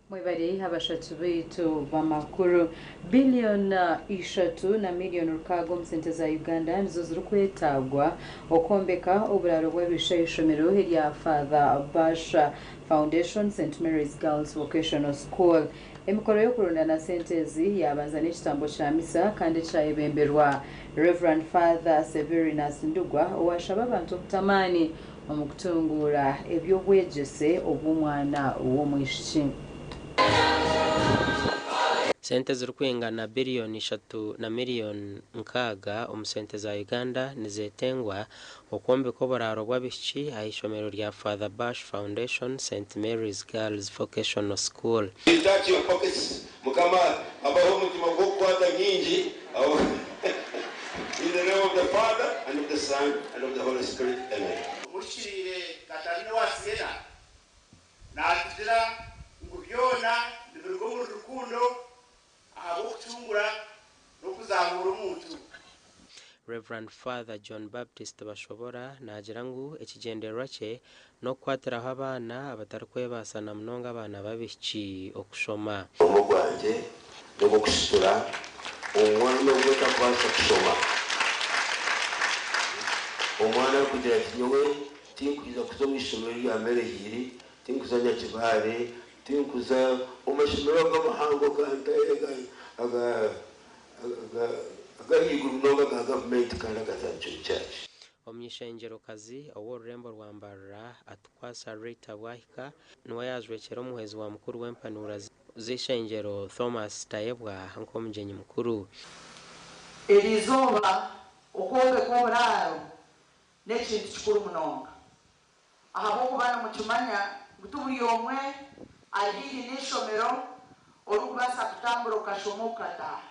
Mwebare abashatu baitu b'amakuru. Biliyoni 3 na miliyoni 6 omu sente za Uganda nizo zirikwetagwa okwombeka oburaaro bw'abishiki aha ishomero erya Father Basha Foundation St Mary's Girls Vocational School. Emikoro y'okurundana sente ezi yabanza n'ekitambo kya misa kandi kyayebemberwa Reverend Father Severinus Ndugwa, owashaba abantu obutamaani omu kutunguura eby'obwegyese obw'omwana w'omwishiki. Sente zirikwingana biliyoni 3 na miliyoni 60 omu sente za Uganda nizetengwa okwombeka oburaaro bw'abaishiki aha ishomero rya Father Bash Foundation St Mary's Girls Vocational School. Touch your pockets. Mukama abaho omutima gw'okukwata nyingi. In the name of the Father and of the Son and of the Holy Spirit. Amen. Omushirire Katarina wa Siena natugira ngu byona nibiruga omuri rukundo ahabw'okucungura n'okuzamura omuntu. Reverend Father John Baptist Bashobora naagira ngu ekigyendererwa kye n'okukwatiraho abaana abatarikwebaasa na munonga abaana b'abaishiki okushoma. Omurimo gwangye n'ogw'okushitura omwana ogwo takubaasa kushoma. Omwana arikugira ati, "Nyowe tinkuza kuza omu ishomero rya Merehiiri, tinkuza Nyakibare, tinkuza omu mashomero ag'amahango agahaiguru munonga aga gavumenti kandi agatandikire church." Omuny'ishengyero-kazi ow'orurembo rwa Mbarara, Atukwasa Rita Bwahika, niwe yajwekyera omuhwezi wa mukuru w'empanura z'eishengyero Thomas Tayebwa nk'omugyenyi mukuru. Eri izooba okwombeka oburaaro n'ekintu kikuru munonga, ahabw'okuba nimukimanya ngu ti buri omwe ari haihi n'eishomero orikubaasa kutambura okashoma okataaha.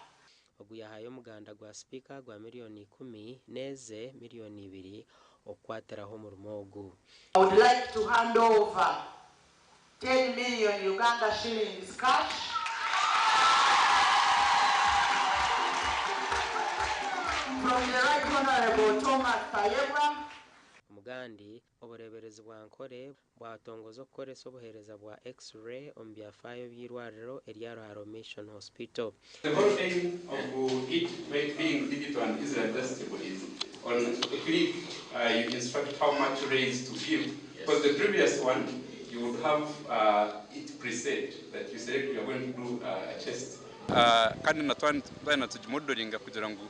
Ogu yahayo omuganda gwa sipiika gwa miliyoni 10 n'eze miliyoni 2 okukwatiraho omurimo ogu. I would like to hand over 10 million Uganda shillings cash from the Right Honorable Thomas Tayebwa. Omugandi, obureeberezi bwa Nkore bwatongoza okukoresa obuheereza bwa X-ray omu byafaayo by'eirwariro erya Ruharo Mission Hospital. The whole aim of it being digital and easily adjustable is on a click, you instruct how much raise to give. Because the previous one, you would have it preset that you select you are going to do a chest. Kandi na twani tugimodelinga kugira ngu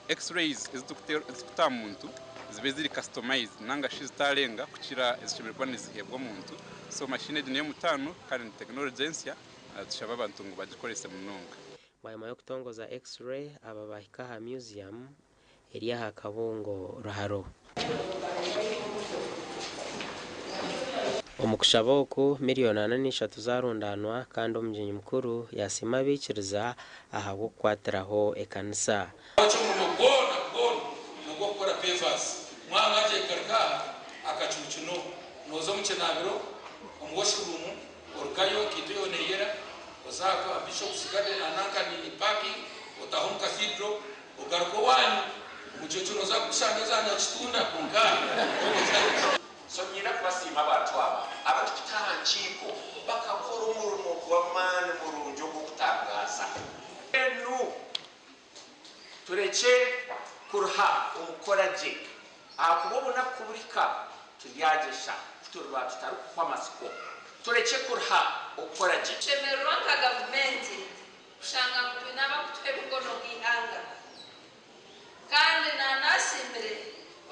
x-rays ezikuta muntu zibe ziri customized nanga shi zitarenga kukira ezishobora kuba nizihebwa omuntu. So mashine egi niyo mutaano kandi ni technology ensya, tushaba abantu ngu bagikorese munonga. Bwanyuma y'okutongoza X-ray, aba bahika aha museum eri aha Kabungo Ruharo. Omu kushaba oku, miliyoni 43 zarundanwa kandi omugyenyi mukuru yasiima abaikiriza ahabw'okukwatiraho ekanisa. Omurimo gwona gwona nogwokukora pavers. Mwana ajekarika akacucu, no noza omu kinabiro, omu washroom, orugayo kintu yoneyera, oza aha Bishop's Garden anankani parking, otaha omu cathedral, ogaruka owanyu omucucu noza kushanga eza Nyakitunda konka. So nyina kubasiima abantu aba abatukutaha nkiiko bakakora omurimo gw'amaani murungi ogw'okutangaza. Enu turekye kuruha omukora gye, ahakuba obunaku burika turyagyesha kuturiba tutarikuhwa amatsiko. Turekye kuruha okukora gye. Tushemererwa nka gavumenti kushanga ngu twine abakutuha emikono nk'eihanga, kandi nanasiimire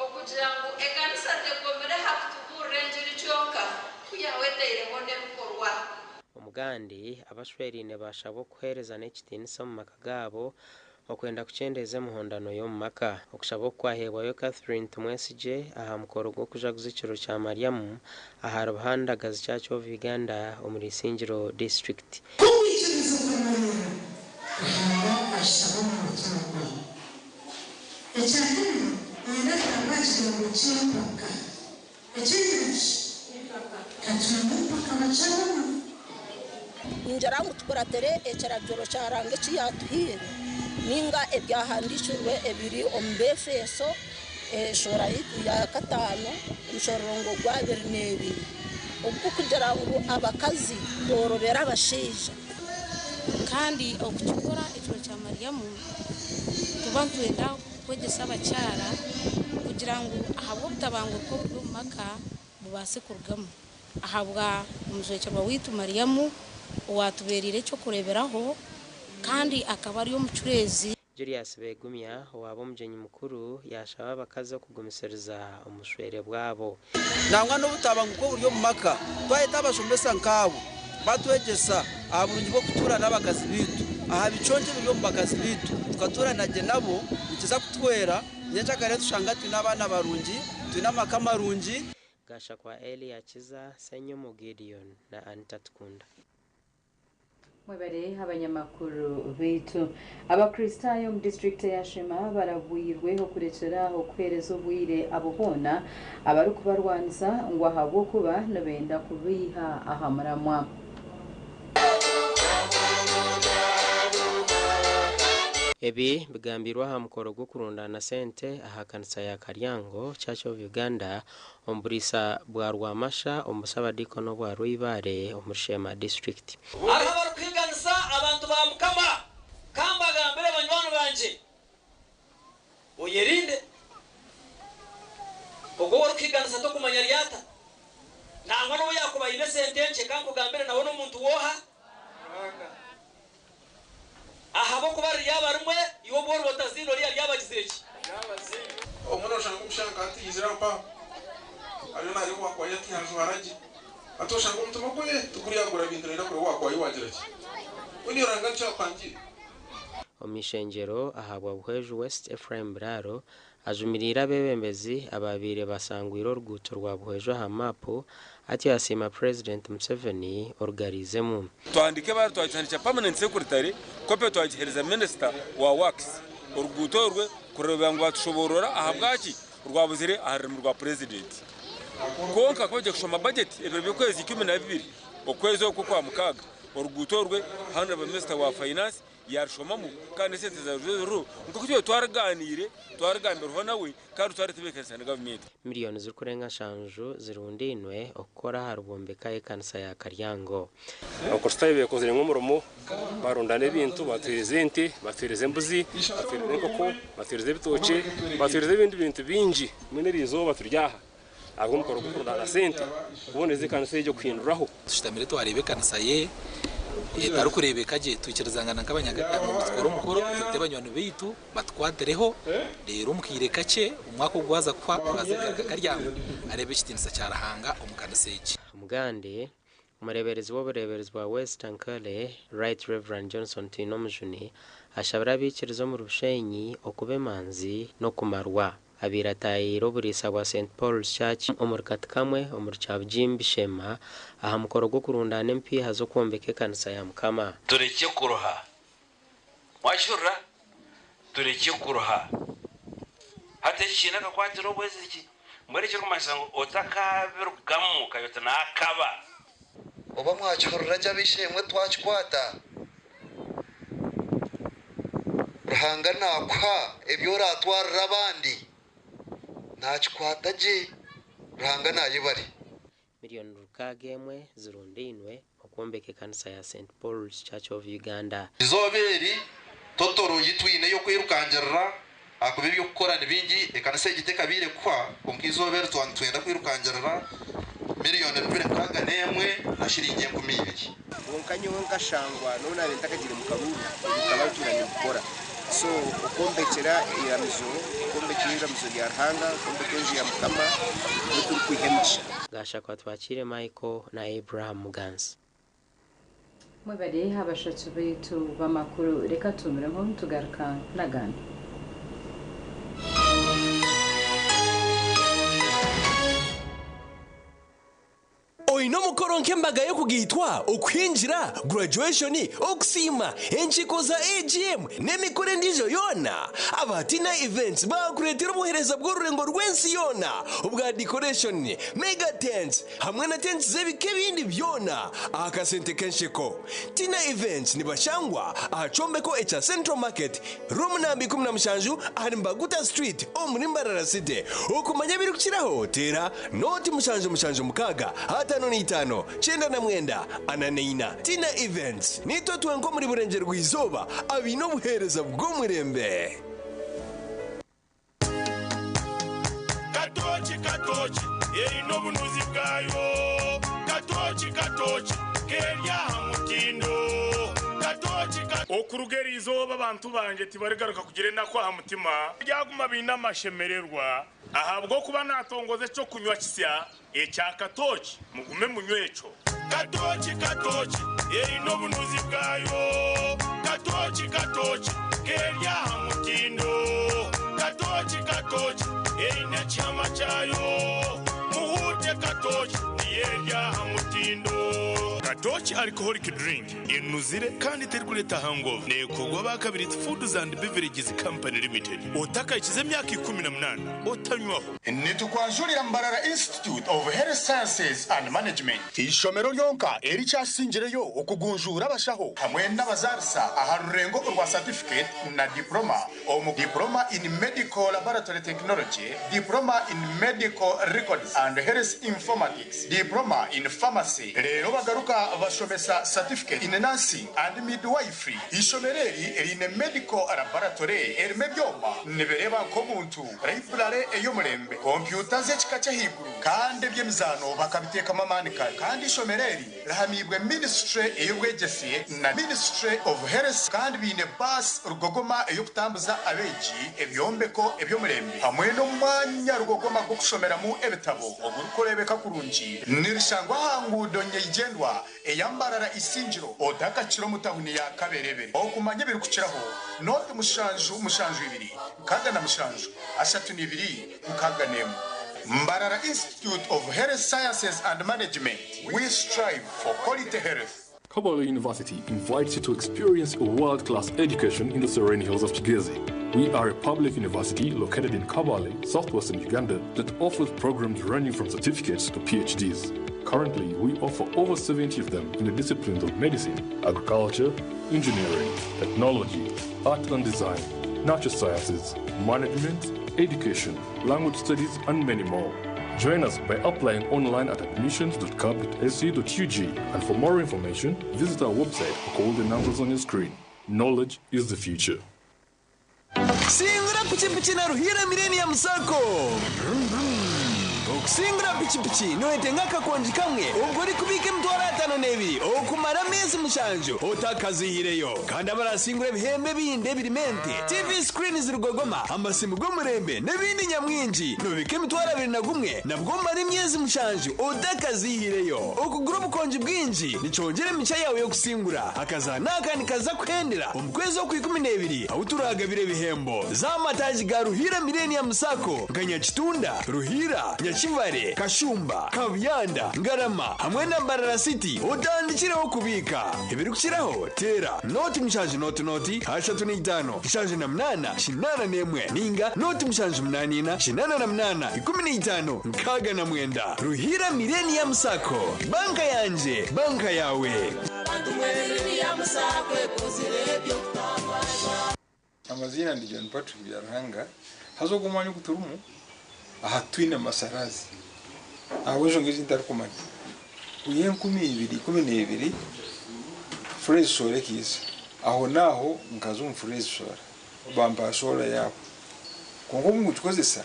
okugira ngu ekanisa tegomire ha kutubuurira enjiri kyonka, kuyahweteireho n'ebikorwa. Omugandi, abashweriine bashaba okuheereza n'ekitiinisa omu maka gaabo. Okwenda kukyendeeza emihondano y'omu maka. Okushaba oku kwaheebwayo Catherine Tumwesigye aha mukoro gw'okujaguza ekiro kya Mariamu ahari Buhandagazi Church of Uganda omuri Isingiro District. Ku okwikiriza okumarira, Ruhanga akitaba omu mutima gwe. Ekya kana, niinyenda kugambe aha kigambo ky'empaka. Ekindi niki? Ka twine empaka bakyara mwe. Ningira ngu tukuratire ekiragiro kya Ruhanga eki yaatuhaire, nainga ebyahandiikirwe ebiri omu Beefeso eshuura ya kataano omushororongo gw'abiri n'ebiri, ogurikugira ngu abakazi boorobere abashaija. Kandi okukikora ekiro kya Mariamu nituba nitwenda kwegyesa abakyara kugira ngu ahabw'obutabanguko oburi omu maka bubaase kurugamu ahabwa omujwekyerwa waitu Mariamu owaatubeereire eky'okureeberaho kandi akaba ari omucureezi. Julius Begumya owaaba omugyenyi mukuru yaashaba abakazi okugumisiriza omu bushwere bwabo. Nangwa n'obutabanguko oburi omu maka, twayeta abashomesa nk'abo batwegyesa aha burungi bw'okutuura n'abakazi baitu, aha biconco ebiri omu bakazi baitu, tukatuurana gye nabo, nikiza kutuhwera nyencakare tushanga twine abaana barungi, twine amaka marungi. Gashakwa Elia Kiza, Ssenyomo Gideon na Anita Tukunda. Mwebare abanyamakuru baitu. Abakristaayo omu disiturikiti eya Sheema barabwirwe okurekyera aho kuheereza obwire abo boona abarikubarwanisa ngu ahabw'okuba nibenda kubaiha aha muramwa. Ebi bigambirwe aha mukoro gw'okurundaana sente aha kanisa ya Karyango Church of Uganda omu buriisa bwa Rwamasha omu busabadiikoni obwa Rweibare omuri Sheema District. Hariho abarikuhiiganisa abantu ba Mukama. Ka mbagambire banywani bangye, oyerinde. Ogwo ou orikuhiiganisa tokumanya ari ata. Nangwa n'obu yaakuba aine esente nkye, ka nkugambire nawe n'omuntu w'oha? Ahabw'okuba riryaba rimwe, iwe obu oriba otaziine, oriya aryaba agizire ki? Obumwe noshanga omushaija nka hati yaizire aho mpaho ariyo nareeba owakwahi ati yajwara gye hati oshanga omutima gwe tiguriyagura bintu nayenda kureba owakwahi wagira ki mbwenu iwe Ruhanga nikyo akuhangiire. Omu ishengyero ahabwa Buhweju West Ephraim Biraaro Ajumiriire abeebembezi abaabaire basangwire oruguuto rwa Buhweju aha maapu atyo yasiima Purezidenti Museveni orugariizemu. Twandika ebaruha twagihandiikira permanent secretary, kope twagiheereza minisita wa works oruguuto orwe kureeba ngu batushoboorora ahabwaki rwabuzire aha rurimi rwa Purezidenti. Kwonka ku baija kushoma bajeti ebiro by'okwezi 12 okwezi oku okwamukaaga oruguuto orwe Honourable Minister wa Finance Yaarushomamu kandi n'esente zaaruho nk'oku twaba twarigaaniire, twarigambirwaho nawe kandi twaritebeekanisa na gavumenti. Miriyoni zirikurenga nshanju zirundainwe okukora aha rwombeka y'ekanisa ya Karyango. Abakristaayo beekozire nk'omurimo, barundana ebintu, batuheereza ente, batuheereza embuzi, batuheereza enkoko, batuheereza ebitookye, batuheereza ebindi bintu bingi. Mbwenu eri izooba turi aha ahabw'omukoro gw'okurundaana sente kuboneza ekanisa egyo kuhinduraho. Tushutamire twareeba ekanisa ye etarikureebeka gye, twikirizangana nk'abanyakaryango ngu tukore omukoro twete banywani baitu batukwatireho reero omu kaire kakye omwaka ogu gwaza kuhwa turaze kugaruka Karyango areebe ekitiinisa kya Ruhanga omu kanisa egi. Omugande, Omureeberezi w'obureeberezi bwa West Ankole, Right Rev. Johnson Twinomujuni ashabire abaikiriza omuri Bushenyi okuba emanzi n'okumarwa. Abaire ataayaire oburiisa bwa St Paul's Church omuri Katikamwe omuri Kyabugimbi Sheema aha mukoro gw'okurundaana empiiha z'okwombeka ekanisa ya Mukama. Turekye kuruha. Mwakihurira? Turekye kuruha. Hati eki kiine akakwate n'obweziriki. Mbwenu ekirikumanyisa ngu otakabirugamu okagira oti naakaba. Oba mwakihurira gye ab'eishe-emwe twakikwata? Ruhanga naakuha ebi oraatwarire abandi? Naakikwata gye. Ruhanga naayebare. Miriyoni 61 zirundainwe okwombeka ekanisa ya St Paul's Church of Uganda. Eizooba eri, totoro ei twine ey'okwirukangirira ahakuba eby'okukora ni bingi, ekanisa egi tekabaire kuhwa, kwonka eizooba eri twaba nitwenda kwirukangirira miriyoni 601 na shiringi 2000. Kwonka nyowe nkashangwa n'obu naabaire ntakagiire mu karuuru, ebyo nkaba ntuura nimbikora. So okwombekyera eiramizo, okwombeka eiramizo rya Ruhanga, okwombeka enju ya Mukama, niho turikwiha emigisha. Gashakwa Twakire Michael na Abraham Muganzi. Mwebare abashaki baitu b'amakuru, reka tuhuumureho nitugaruka n'agandi. Oine omukoro nk'embaga y'okugaitwa, okuhingira, graduation, okusiima, enkiiko za AGM n'emikoro endiijo yoona? Aba Tina Events baakureetera obuheereza bw'orurengo rw'ensi yoona obwa decoration, mega tents hamwe na tents z'ebika ebindi byona aha kasente k'ensheko. Tina Events nibashangwa aha kyombeko ekya Central Market, Room namba 17 ahari Mbaguta Street omuri Mbarara City. Okumanya ebirikukiraho teera nooti 776 55 99 44. Tina Events, Niitwe twenka omuri Burengyerwa-izooba abaine obuheereza bw'omurembe. Katooki katooki eine obunuzi bwayo Katooki katooki keri aha mutindo Katooki ka. Okuruga eri izooba abantu bangye tibarigaruka kugira enaku aha mutima, baryaguma baine amashemererwa, ahabw'okuba naatongoza eky'okunywa kisya ekya katooki, mugume munywe ekyo. Katooki katooki eine obunuzi bwayo Katooki katooki keri aha mutindo Katooki katooki eine ekihama kyayo Muhuute katooki niyo eri aha mutindo. Katooki Alcoholic Drink enuzire kandi terikureeta hangover. Neekorwa aba Kabiriiti Foods and Beverages Company Limited. Otakahikize emyaka 18 otanywaho. Nitukwanjurira Mbarara Institute of Health Sciences and Management, eishomero ryonka erikyasingireyo okugunjuura abashaho hamwe n'abazaarisa aha rurengo orwa Certificate na Diploma omu Diploma in Medical Laboratory Technology, Diploma in Medical Records and Health Informatics, Diploma in Pharmacy reero bagaruka bashomesa Certificate in Nursing and Midwifery. Eishomero eri riine Medical Laboratory erimu ebyoma nibireeba nk'omuntu. Raiburare ey'omurembe, kompyuta z'ekika ky'ahaiguru kandi eby'emizaano bakabiteekamu amaani kare. Kandi eishomero eri rihamiibwe minisiture ey'obwegyese na Ministry of Health kandi baine baasi rugogoma ey'okutambuza abeegi, ebyombeko eby'omurembe hamwe n'omwanya rugogoma gw'okushomeramu ebitabo ogurikureebeka kurungi. Nirishangwa aha nguudo nyeigyendwa eya Mbarara Isingiro otakakira omu tahuni ya Kaberebere. Okumanya ebirikukiraho, nooti mushanju mushanju ibiri 67 32 61. Mbarara Institute of Health Sciences and Management, we strive for quality health. Kabale University invites you to experience a world-class education in the serene hills of Kigezi. We are a public university located in Kabale, southwestern Uganda, that offers programs ranging from certificates to PhDs. Currently, we offer over 70 of them in the disciplines of medicine, agriculture, engineering, technology, art and design, natural sciences, management, education, language studies, and many more. Join us by applying online at admissions.cab.ac.ug and for more information, visit our website or call the numbers on your screen. Knowledge is the future. Singura pikipiki na Ruhiira Millennium Sacco! Okusingura pikipiki noyetenga akakongi kamwe obwo orikubiika emitwaro 52 okumara ameezi mushanju otakazihireyo. Kandi abarasingura ebihembo ebindi ebirimu ente, TV screens rugogoma, amasimu g'omurembe n'ebindi nyamwingi. Nobiika emitwaro 21 nabwo omara emyezi mushanju otakazihireyo. Okugura obukongi bwingi nikyongyera emigisha yaawe y'okusingura. Akazaano aka nikaza kuhendera omu kwezi okw'ikumi n'ebiri ahu turagabira ebihembo. Za amataagi ga Ruhiira Millennium Sacco nka Nyakitunda, Ruhiira, Nyakivale, Kashumba, Kabuyanda, Ngarama hamwe na Mbarara City otandikireho kubiika. Ebirikukiraho teera nooti mushanju nooti nooti 35 78 81 ninga nooti 784 88 15 69. Ruhiira Millennium Sacco. Banka yangye, banka yaawe. Amaziina ndi John Patrick Byaruhanga haza ogu omwanya ogu turimu aha twine masarazi ahabw'enshonga ezi ntarikumanya. Kwiha 2012 Phrase Solar ekiiza aho naaho nkaza omu Phrase Solar bampa solar yaabo kwonka obu nkugikozesa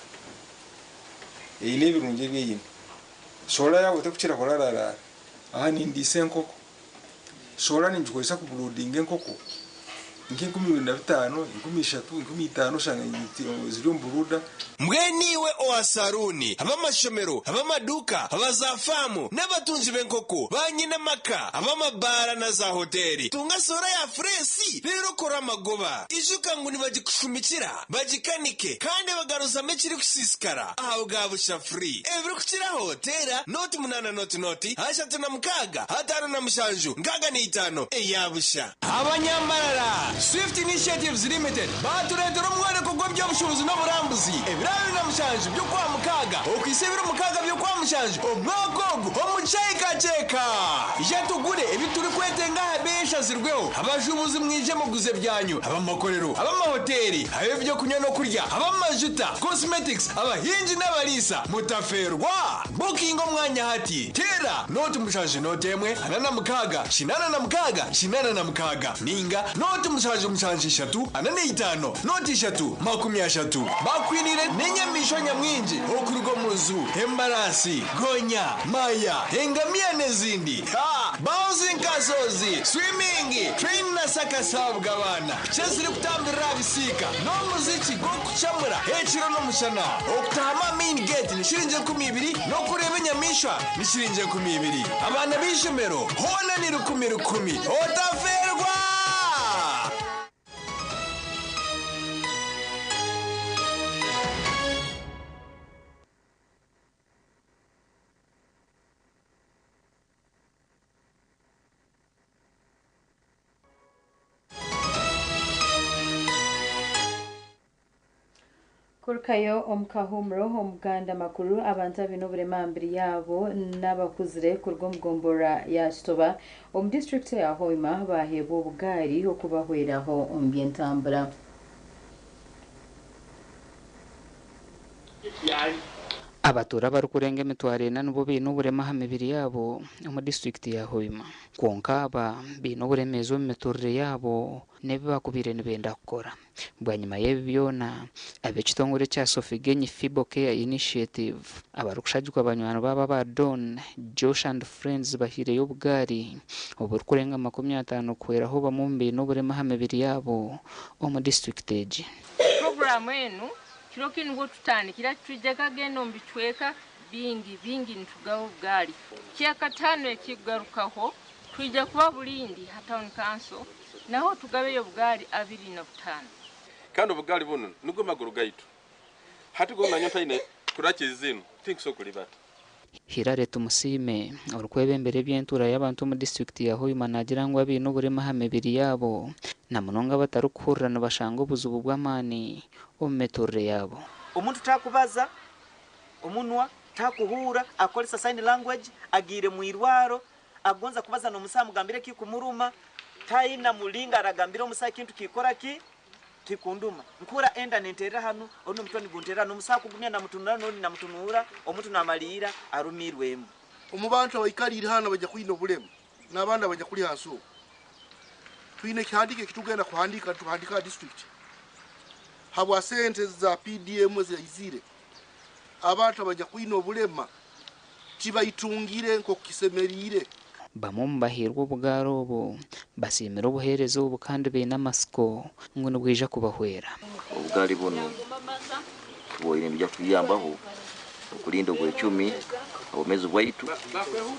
eine ebirungi ebi eine. Solar yaabo terikukira kurararaara aha nindiisa enkoko. Solar ningikozesa kubuloodinga enkoko. Nk'e25,000, 3000, 5000 oshanga ziri omu buruda. Mbwenu iwe owa saruuni, ab'amashomero, ab'amaduuka, aba zaafaamu, n'abatungi b'enkoko, baanyine amaka, ab'amabaara na zaahoteeri, tunga soora ya fureesi reero okore amagoba. Ijuka ngu nibagikushumikira, bagikanike, kandi bagaruzamu ekirikusiisikara aha bwa busha free. Ebirikukiraho teera 08 00 36 57 65 eya busha. Abanyambarara, Swift Initiatives Limited baatureetera omworeko gw'eby'obushuubuzi n'oburambuzi ebiro 27 by'Okwamukaaga okuhitsya ebiro 6 by'Okwamushanju omwaka ogu omu Kyekakyeka. Ija tugure ebi turikwetenga aha beeyi eshazirweho. Abashuubuzi mwije muguze ebyanyu, ab'amakorero, ab'amahoteeri, ab'eby'okunywa n'okurya, ab'amajuta, cosmetics, abahingi n'abariisa. Mutafeerwa! Bukinga omwanya hati. Teera 07 0 46 86 86 ninga 077 45 03 30. Bakwiniire n'enyamaishwa nyamwingi okuruga omu zoo, embaraasi, gonya, maya, engamiya n'ezindi. Ha! Bouncing castles, swimming, train na circus ahabw'abaana, piki ezirikutambirira aha bisiika, n'omuziki gw'okucamura ekiro n'omushana. Okutaahamu aha main gate ni shiringi 20 n'okureeba enyamaishwa ni shiringi 20. Abaana b'eishomero hoona ni rukumi rukumi. Otafeerwa! Kurukayo omu kahuumuro Omuganda Makuru, abantu abaine oburema aha mibiri yaabo n'abakuzire kuruga omu gomborora ya Kitoba omu disiturikiti eya Hoima baaheebwa obugaari okubahweraho omu by'entambura. Abatuura abarikurenga 400 nibo baine oburema aha mibiri yaabo omu disiturikiti ya Hoima. Kwonka aba baine oburemeezi omu miturire yaabo n'ebi baakubaire nibenda kukora. Bwanyima y'ebi byona, ab'ekitongore ekya Sofigenyi Fibo Care Initiative abarikushagikwa banywani baabo aba Don, Josh and Friends bahaireyo obugaari oburikurenga 50 kuhweraho bamwe omu baine oburema aha mibiri yaabo omu disiturikiti egi. Puroguraamu enu kiro kinu nibwo tutandikira twija kagenda omu bicweka bingi bingi nitugaha obugaari. Kyakataano ekikugarukaho twija kuba Bulindi ha Town Council naho tugabeyo obugaari 25. Kandi obugaari bunu nigo maguru gaitu. Hati go nanyowe ntaine kurakizi zinu tinkusobora kulibata. Hillary Tumusiime, orikwebembera eby'entuura y'abantu omu disiturikiti ya Hoima naagira ngu abaine oburema aha mibiri yaabo na munonga abatarikuhurira nibashanga obuzibu bw'amaani omu miturire yaabo. Omuntu takubaza omunwa, takuhuura, akoresa sign language, agiire mwirwaro, agonza kubaza n'omusaho amugambire ekikumuruma, taina mulingo aragambira omusaho ekintu kikora ki? Tikunduma. Nkuhura enda nenterera hanu, orundi omutwe nigunterera hanu, omusaho akugumya namutunura n'ondi namutunuura, omuntu namaliira arumiirwemu. Omu bantu abaikariire hanu abanyakwine obulema n'abandi abanyakuli hansi oku, twine ekihandiiko ekitugenda kuhandiika nituhandiika ha disiturikiti habwa sente za PDM ezaizire, abantu abanyakwine obulema tibaitungire nk'oku kisemeriire. Bamwe omu bahairwe obugaari obu basiimire obuheereza obu kandi baine amatsiko ngu nibwija kubahwera. Obugaari bunu tubwoine nibwija kutuyambaho okurinda obwecumi, obwomeezi bwaitu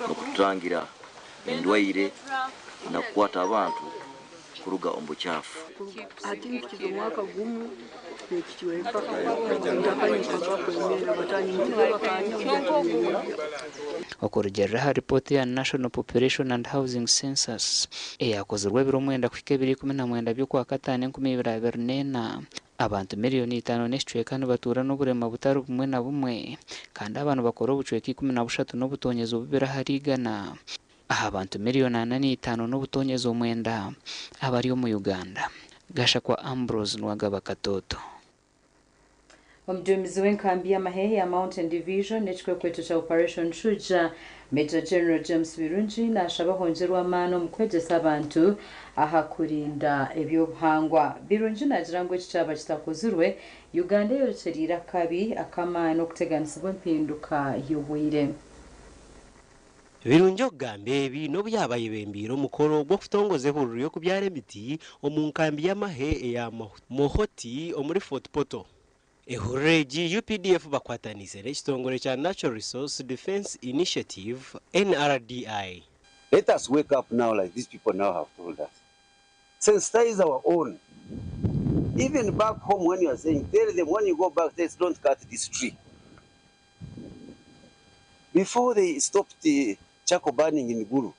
n'okututangira endwaire nakukwata abantu kuruga omu bukyafu. Hati mpikize omwaka gumu n'ekicweka ntakanyikiriza kwemera batanyimukirize bakanyimukiriza. Okurugiirira aha ripoota ya National Population and Housing Census eyaakozirwe ebiro mwenda kuhika ebiro 19 by'Okwakataano 2024, abantu miriyoni itaano n'ekicweka nibatuura n'oburema butari bumwe na bumwe kandi aba nibakora obucweka 13 n'obutoonyezi bubiri ahari igana aha bantu miriyoni ana n'eitaano n'obutoonyezi omwenda abari omu Uganda. Gashakwa Ambrose Nuwagaba Katoto. Omuduumizi w'enkambi y'amahe eya Mountain Division n'ekikwekweto kya Operation Shujaa, Major General James Birungi naashaba hongyerwe amaani omu kwegyesa abantu aha kurinda eby'obuhangwa. Birungi naagira ngu eki kyaba kitakozirwe, Uganda eyorekyereire akabi ak'amaani okuteganisibwa empinduka y'obwire. Birungi okugamba ebi n'obu yaaba ayebembeire omukoro gw'okutongoza ehururu y'okubyara emiti omu nkambi y'amahe eya Mohoti omuri Fort Portal. Ehururu egi UPDF bakwataniise n'ekitongore kya Natural Resource Defence Initiative, NRDI. Let us wake up now like these people now have told us. Sensitize our own. Even back home when you are saying, tell them when you go back, they don't cut this tree. Before they stopped the charcoal burning in Gulu,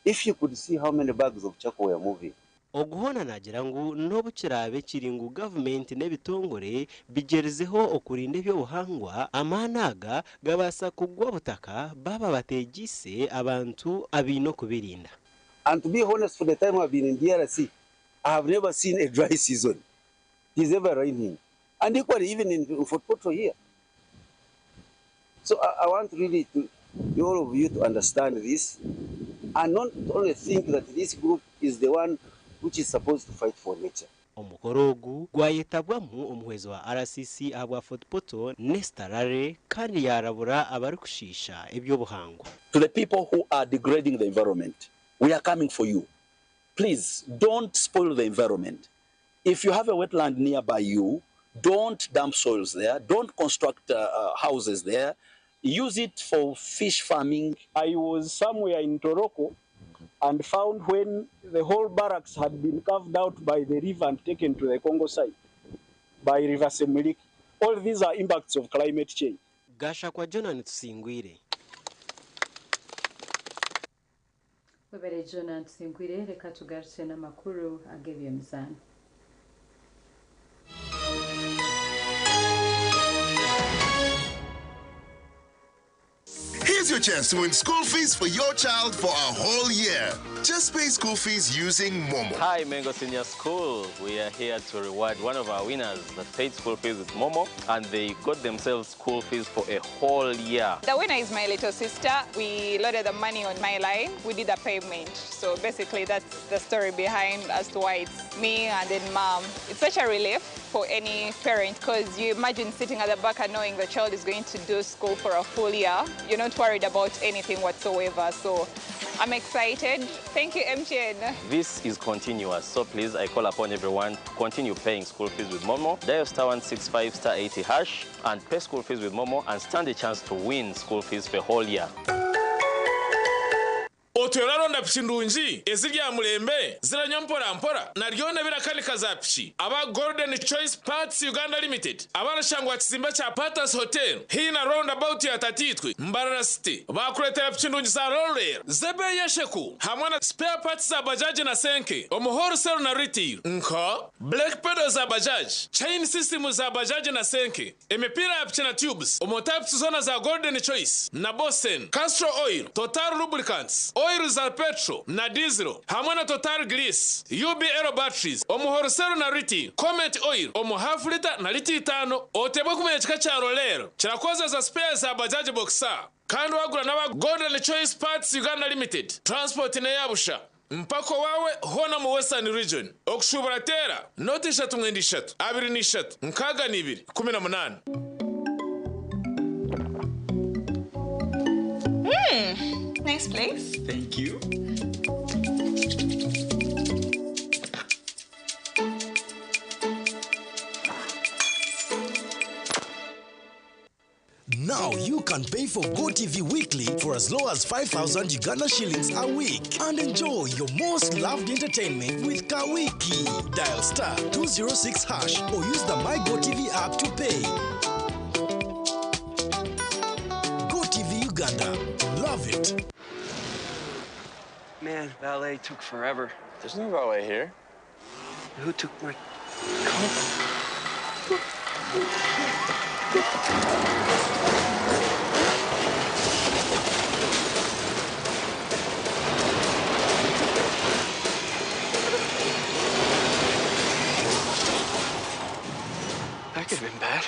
if you could see how many bags of charcoal were moving. Ogu hoona naagira ngu n'obu kiraabe kiri ngu gavumenti n'ebitongore bigyerizeho okurinda eby'obuhangwa, amaani aga gabaasa kugwa butaka baaba bateegiise abantu abaine okubirinda. And to be honest, for the time I've been in DRC, I have never seen a dry season. It is ever raining. And equally, even in Fort Portal here. So I want really to, all of you to understand this and not only think that this group is the one which is supposed to fight for nature. Omukoro ogu gwayetabwamu omuhwezi wa RCC ahabwa Fort Portal, Nesta Rare kandi yaarabura abarikushiisha eby'obuhangwa. To the people who are degrading the environment, we are coming for you. Please don't spoil the environment. If you have a wetland nearby you, don't dump soils there, don't construct houses there. Use it for fish farming. I was somewhere in Toroko and found when the whole barracks had been carved out by the river and taken to the Congo side by River Semuliki. All these are impacts of climate change. Gashakwa Jonan Tusingwire. Webere Jonan Tusingwire, reka tugarukye n'amakuru ag'eby'emizaano. Here's your chance to win school fees for your child for a whole year. Just pay school fees using Momo. Hi, Mengo Senior School. We are here to reward one of our winners that paid school fees with Momo, and they got themselves school fees for a whole year. The winner is my little sister. We loaded the money on my line. We did a payment. So basically, that's the story behind as to why it's me and then mom. It's such a relief for any parent because you imagine sitting at the back and knowing the child is going to do school for a full year. You're not worried about anything whatsoever. So I'm excited. Thank you, MTN. This is continuous, so please, I call upon everyone to continue paying school fees with Momo. Dial star 165 star 80 hash and pay school fees with Momo and stand a chance to win school fees for a whole year. Otwera aronda piki ndungi eziri mulembe ziranywa mporampora naryona birakanika za piki aba Golden Choice Parts Uganda Limited abarashangwa kizimba kya Patas Hotel hina roundabout ya Tatitwe Mbarara City bakuretera piki ndungi za Roller zebe yesheku hamwe na spare parts za bajaji na senke omu wholesale na retail nka black pedal za bajaji, chain system za bajaji na senke, emipira ya piki na tubes omu types zona za Golden Choice na Bosen, Castrol Oil, Total Lubricants, oil za petrol na diesel hamwe na Total Grease, UBL batteries omu wholesale na retail, Comet oil omu half liter na lita 5. Otebwe kumenya kika kya Roller kirakozesa spare za bajaji boxer kandi wagura n'aba Golden Choice Parts Uganda Limited transport neyabusha mpako wawe hona mu Western Region. Okushubura tera noti 3 9 3 23 6 2 18. Nice place. Thank you. Now you can pay for GoTV Weekly for as low as 5,000 Uganda shillings a week and enjoy your most loved entertainment with Kawiki. Dial star 206 hash or use the My GoTV app to pay. GoTV Uganda. Love it. Man, valet took forever. There's no valet here. Who took my car? That could have been bad.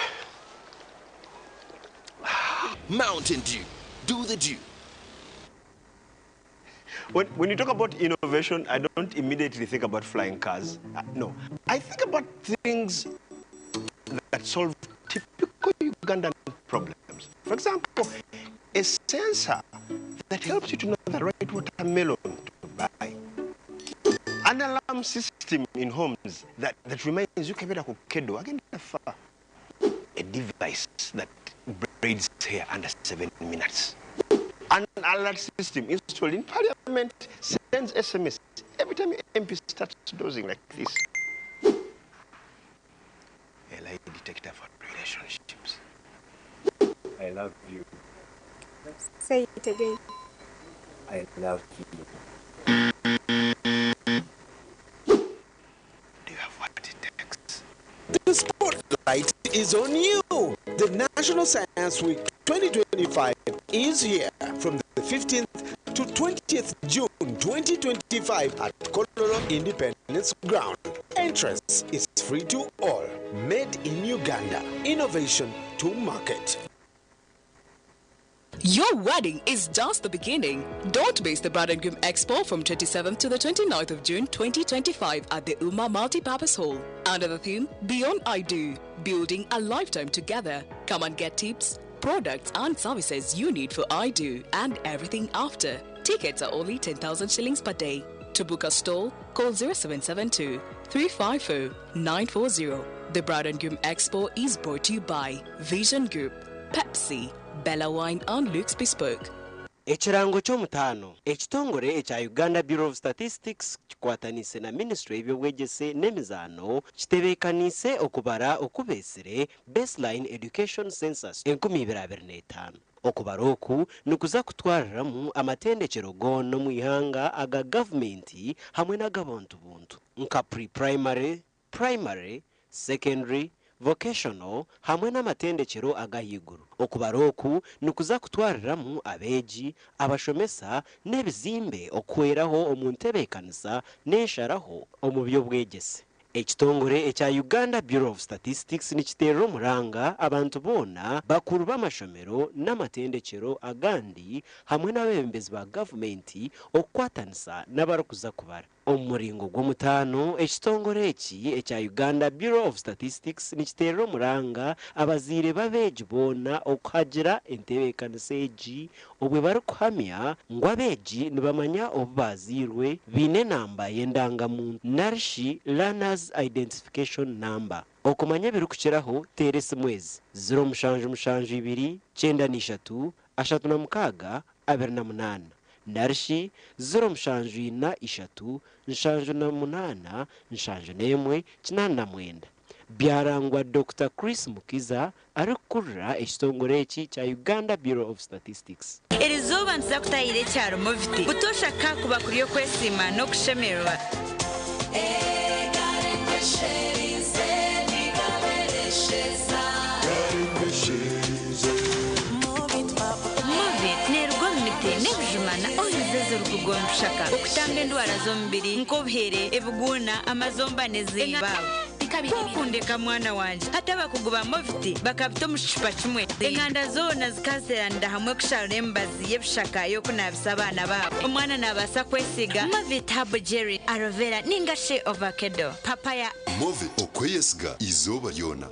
Mountain Dew. Do the dew. When you talk about innovation, I don't immediately think about flying cars. No. I think about things that solve typical Ugandan problems. For example, a sensor that helps you to know the right watermelon to buy. An alarm system in homes that, that reminds you kebera ku kedo agenda far. A device that braids hair under 7 minutes. An alert system installed in parliament sends SMS every time MP starts dozing like this. A lie detector for relationships. I love you. Say it again. I love you. Do you have what it takes? The spotlight is on you. The National Science Week 2025 is here from the 15th to 20th June 2025 at Kololo Independence Ground. Entrance is free to all. Made in Uganda. Innovation to market. Your wedding is just the beginning. Don't miss the Bride and Groom Expo from 27th to the 29th of June 2025 at the Uma Multipurpose Hall. Under the theme Beyond I Do, Building a Lifetime Together. Come and get tips, products and services you need for I Do and everything after. Tickets are only 10,000 shillings per day. To book a stall, call 0772 350 940. The Bride and Groom Expo is brought to you by Vision Group, Pepsi, Bella Wine and Luke's Bespoke. Ekirango ky'omutaano, ekitongore ekya Uganda Bureau of Statistics kikwatanise na ministry y'ebyobwegyese n'emizaano kitebeekaniise okubara okubeesire Baseline Education Census 2025. Okubara oku nikuza kutwariramu amatendekero goona omu ihanga aga gavumenti hamwe n'ag'abantu buntu nka pre-primary, primary, secondary, vocational hamwe n'amatendekero ag'ahaiguru. Okubara oku nikuza kutwariramu abeegi, abashomesa n'ebizimbe okuhweraho omu ntebeekanisa n'ensharaho omu by'obwegyese. Ekitongore ekya Uganda Bureau of Statistics nikiteerera omuranga abantu boona, bakuru b'amashomero n'amatendekero agandi hamwe n'abeebembezi ba gavumenti okukwatanisa n'abarikuza kubara. Omu muringo gw'omutaano, ekitongore eki ekya Uganda Bureau of Statistics nikiteerera omuranga abazaire b'abeegi boona okuhagira entebeekanisa egi obwe barikuhamya ngu abeegi nibamanya obu bazairwe, baine enamba y'endangamuntu narishi Learners Identification Number. Okumanya ebirikukiraho teera esimu ezi 0772 93 36 28 narishi 0743 78 71 89. Byarangwa Dr Chris Mukiza, arikukurira ekitongore eki kya Uganda Bureau of Statistics. Erizooba nituza kutahira ekyaro Moviti butoosha kakuba kuri okwesiima n'okushemererwa. Movit neeruga omu miti n'ebijuma na oils ezirikuruga omu bishaka okutamba endwara z'omubiri nk'obuhere, ebiguuna, amazomba n'ezindi. Kwokundeka mwana wangye hati abakugu ba Movit bakabita omu kicupa kimwe. Enganda zoona zikazeeranira hamwe kusharura emibazi y'ebishaka y'okunaabisa abaana baabo. Omwana naabaasa kwesiiga Movit Herbal Jelly, Aloe Vera ninga shi Ovakedo, Papaya. Movit, okweyesiga izooba ryona.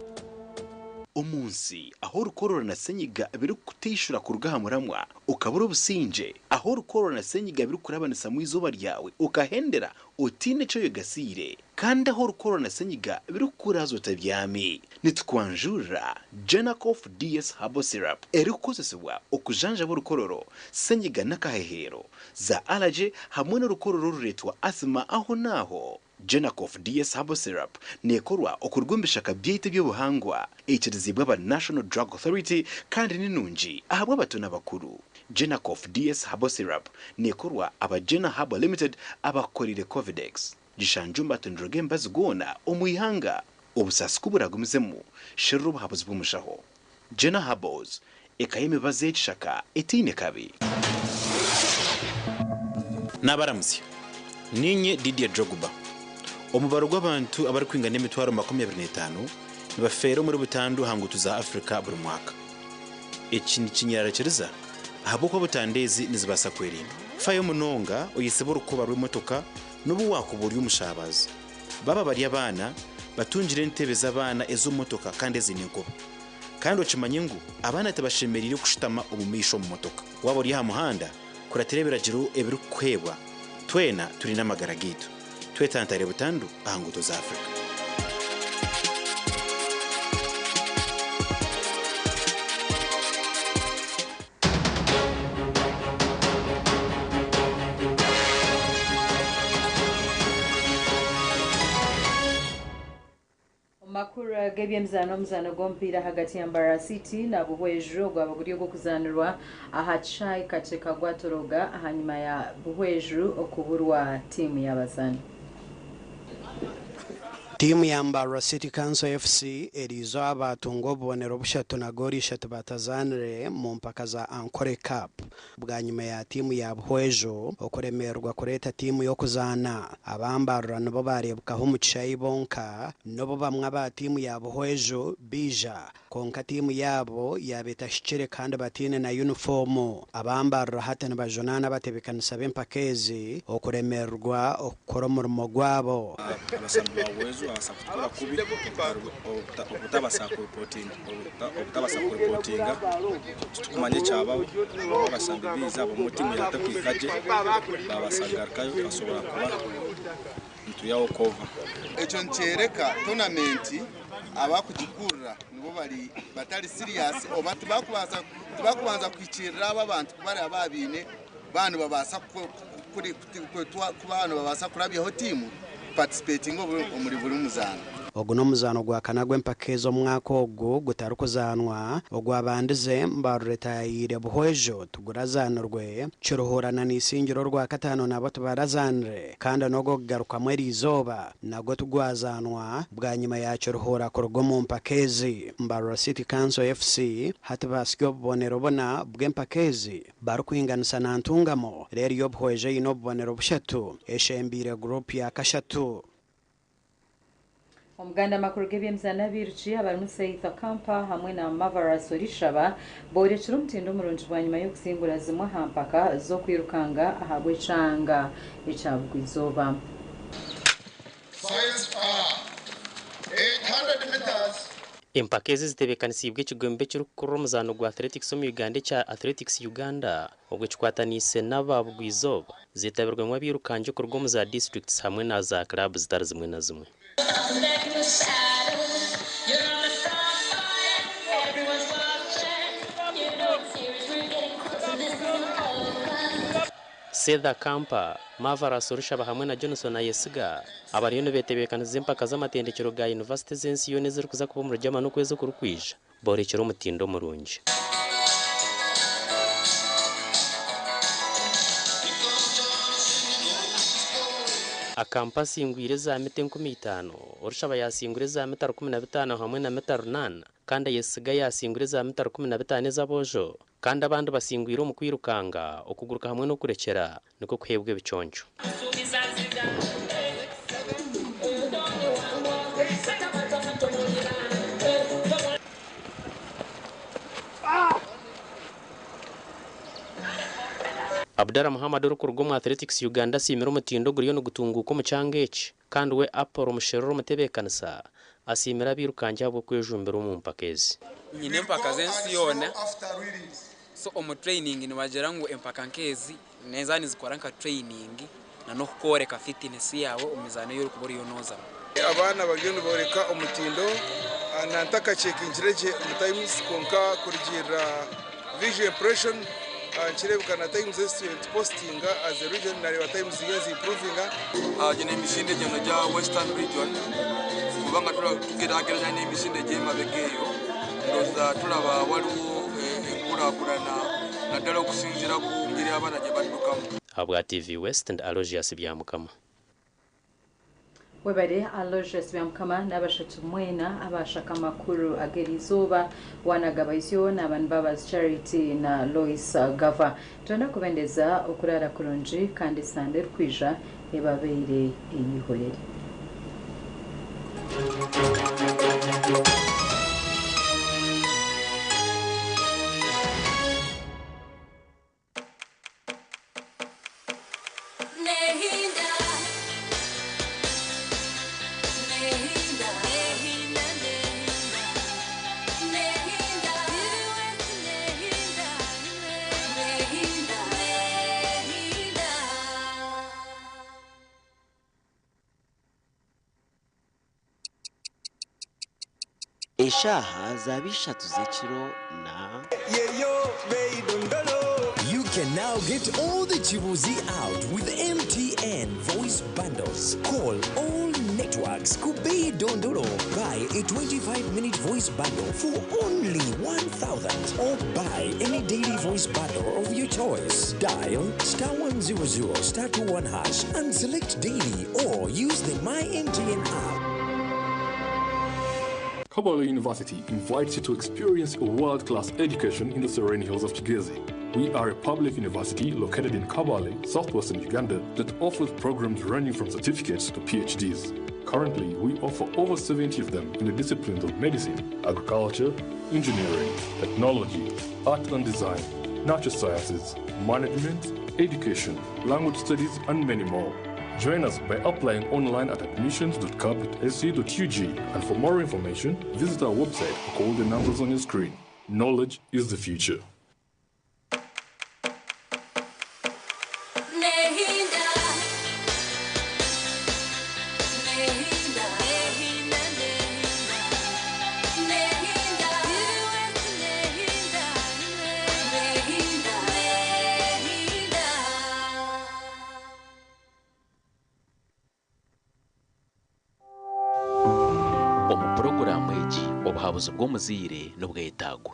Omu nsi ahu orukorora na senyiga birikukuteishura kuruga aha muramwa okabura obusingye, ahu orukorora na senyiga birikukurabanisamu eizooba ryawe okahendera otaine eki oyegasiire, kandi ahu orukorora na senyiga birikukuraaza otabyami, nitukwanjurira Genacof DS Herbal Syrup erikukozesibwa okujanjaba orukororo, senyiga n'akaheheero, za allergy hamwe n'orukororo orureetwa asthma aho n'aho. Genacof DS Herbal Syrup neekorwa okuruga omu bishaka byaitu eby'obuhangwa, eikiriziibwe aba National Drug Authority kandi ni nungi ahabw'abato n'abakuru. Genacof DS Herbal Syrup neekorwa aba Gena Herbal Limited abakukoreire Covidex. Gishangye omu matundiro g'emibazi goona omu ihanga. Obusaasi ku buragumizemu, sherura obuhabuzi bw'omushaho. Gena Herbals, eka y'emibazi y'ekishaka etaine kabi. Naabaramutsya. Niinye Didier Drogba. Omubaro gw'abantu abarikwingana 25,000 nibafeera omuri butandu aha nguuto za Africa buri mwaka. Eki nikinyerarikiriza ahabw'okuba butandu ezi nizibaasa kwerindwa. Fayo munonga oyesibe orukoba rw'emotoka n'obu waakuba ori omushabazi. Baaba bari abaana, batungire entebe z'abaana ez'omu motoka kandi eziine enkoba. Kandi okimanye ngu abaana tibashemereire kushutama omu maisho omu motoka. Waaba ori aha muhanda, Kuratira ebiragiro ebirikukuheebwa twena turinde amagara gaitu. Twetantare butandu aha nguuto za Africa. Omu makuru g'ebyemizaano, omuzaano gw'omupiira hagati ya Mbarara City na Buhweju ogwaba guri ogw'okuzaanirwa aha kishaayi Kakyeka gwatoroga ahanyima ya Buhweju okuburwa tiimu y'abazaani. Tiimu ya Mbarara City Council FC eriizooba baatunga obubonero bushatu na goolo ishatu batazaanire mu mpaka za Ankole Cup bwanyima ya tiimu ya Buhweju okuremererwa kureeta tiimu y'okuzaana. Aba Mbarara nibo baareebukaho omu kishaayi bonka n'obu bamwe aba tiimu ya Buhweju baija kwonka tiimu yaabo yaaba etahikire kandi bataine na yunifoomu. Aba Mbarara hati nibajunaana abatebeekanisa b'empaka ezi okuremererwa okukora omurimo gwabo. Abasambi ba Buhweju babasa kutukora kubi obutabasa kuripotinga titukumanya ekyabaho. Abasambi biza ab'omu tiimu yatakwika gye babasa kugarukayo basobora kuba nituyaho kova. Ekyo nikyereka tournament abakugikurira nibo bari batari serious oba tibakubanza kuhikirira aba abantu kubaraba babiine banu babaasa kuba banu babaasa kurabyaho tiimu participating omuri buri muzaano. Ogu n'omuzaano gwa kana gw'empaka ez'omwaka ogu gutarikuzaanwa. Ogwabandize Mbarara etaayaayire Buhweju tigurazanirwe. Kiruhura na Isingiro orwa kataano nabo tibarazanire kandi n'ogw'okugarukamu eriizooba nagwo tigwazanwa bwanyima ya Kiruhura kuruga omu mpaka ezi. Mbarara City Council FC hati baasya obubonero buna bw'empaka ezi barikwinganisa na Ntungamo, reero yo Buhweju eine obubonero bushatu eshembiire guruupu ya kashatu. Omuganda amakuru g'ebyemizaano, abiiruki abarimu Seitha Kampa hamwe na Mavaras Orishaba boorekire omutindo omurungi bwanyima y'okusingura zimwe aha mpaka z'okwirukanga ahabw'ekyanga ekya Bugwizooba. Science Power, 800 meters. Empaka ezi zitebeekanisiibwe ekigombe ekirikukurura omuzaano gwa athletics omu Uganda ekya Athletics Uganda obwo kikwataniise n'aba Bugwizooba zeetabirwemu abiirukangi kuruga omu za districts hamwe na za club zitari zimwe na zimwe. Setha Kampa, Mavaras Orishaba hamwe na Johnson Ayesiga abariyo nibetebeekaniza empaka z'amatendekero ga yunivasite z'ensi yoona ezirikuza kuba omuri Germany okwezi okurikwija boorekire omutindo murungi. Akampa asingwire eza mita 5000, Orishaba yasingura eza mita 15 hamwe na mita 8, kandi Ayesiga yasingura eza mita 15 ez'aboojo, kandi abandi basingwire omu kwirukanga, okuguruka hamwe n'okurekyera nikwo kuheebwa ebiconco. Abdallah Muhammad orikuruga omu Athletics Uganda asiimire omutindo oguriyo nigutunguuka omu kyanga eki, kandi we Apollo Musherure omutebeekanisa asiimire abiirukangi ahabw'okwejumbira omu mpaka ezi. Nyine empaka z'ensi yoona, so omu training nibagira ngu empaka nk'ezi neeza nizikora nka training na n'okukworeka fitness yaawe omu mizaano ei orikuba oriyo noozamu. Abaana bariyo nibooreka omutindo nantakachekingire gye omu times, kwonka kurugiirira visual impression nkireebeka na times ezi tupostinga as a region nareeba times ziyo nziimprovinga. Gino emisinde gino gya Western Region, kubanga tugeraageranya n'emisinde gy'emabega eyo, ndowooza tulaba waliwo enkulaakulana naddala okusinziira ku ngeri abaana gye baddukamu. Ahabwa TV West ndi Aloysius Byamukama. Webare Aloysius Byamukama n'abashatu mwena abashaka amakuru ag'eriizooba wanagabaisyo n'abantu Mbabazi Charity na Lois Gava. Twenda kubendeza okurara kurungi kandi sande erikwija ebabeire eyihorere. Nehinda. Nehinda. Nehinda, Nehinda. Nehinda. Nehinda. Eshaaha zaaba ishatu z'ekiro na. You can now get all the Chibuzi out with MTN voice bundles. Call all networks. Kubei Dondolo. Buy a 25-minute voice bundle for only 1,000 or buy any daily voice bundle of your choice. Dial star 100 star 21 hash and select daily or use the My MTN app. Kabale University invites you to experience a world-class education in the serene hills of Kigezi. We are a public university located in Kabale, southwestern Uganda, that offers programs ranging from certificates to PhDs. Currently, we offer over 70 of them in the disciplines of medicine, agriculture, engineering, technology, art and design, natural sciences, management, education, language studies, and many more. Join us by applying online at admissions.cab.ac.ug and for more information, visit our website or call the numbers on your screen. Knowledge is the future. Nehinda. Nehinda. Nehinda. Nehinda. Nehinda. Nehinda. Nehinda. Omu puroguraamu egi obuhabuzi bw'omuzaire nibwetagwa.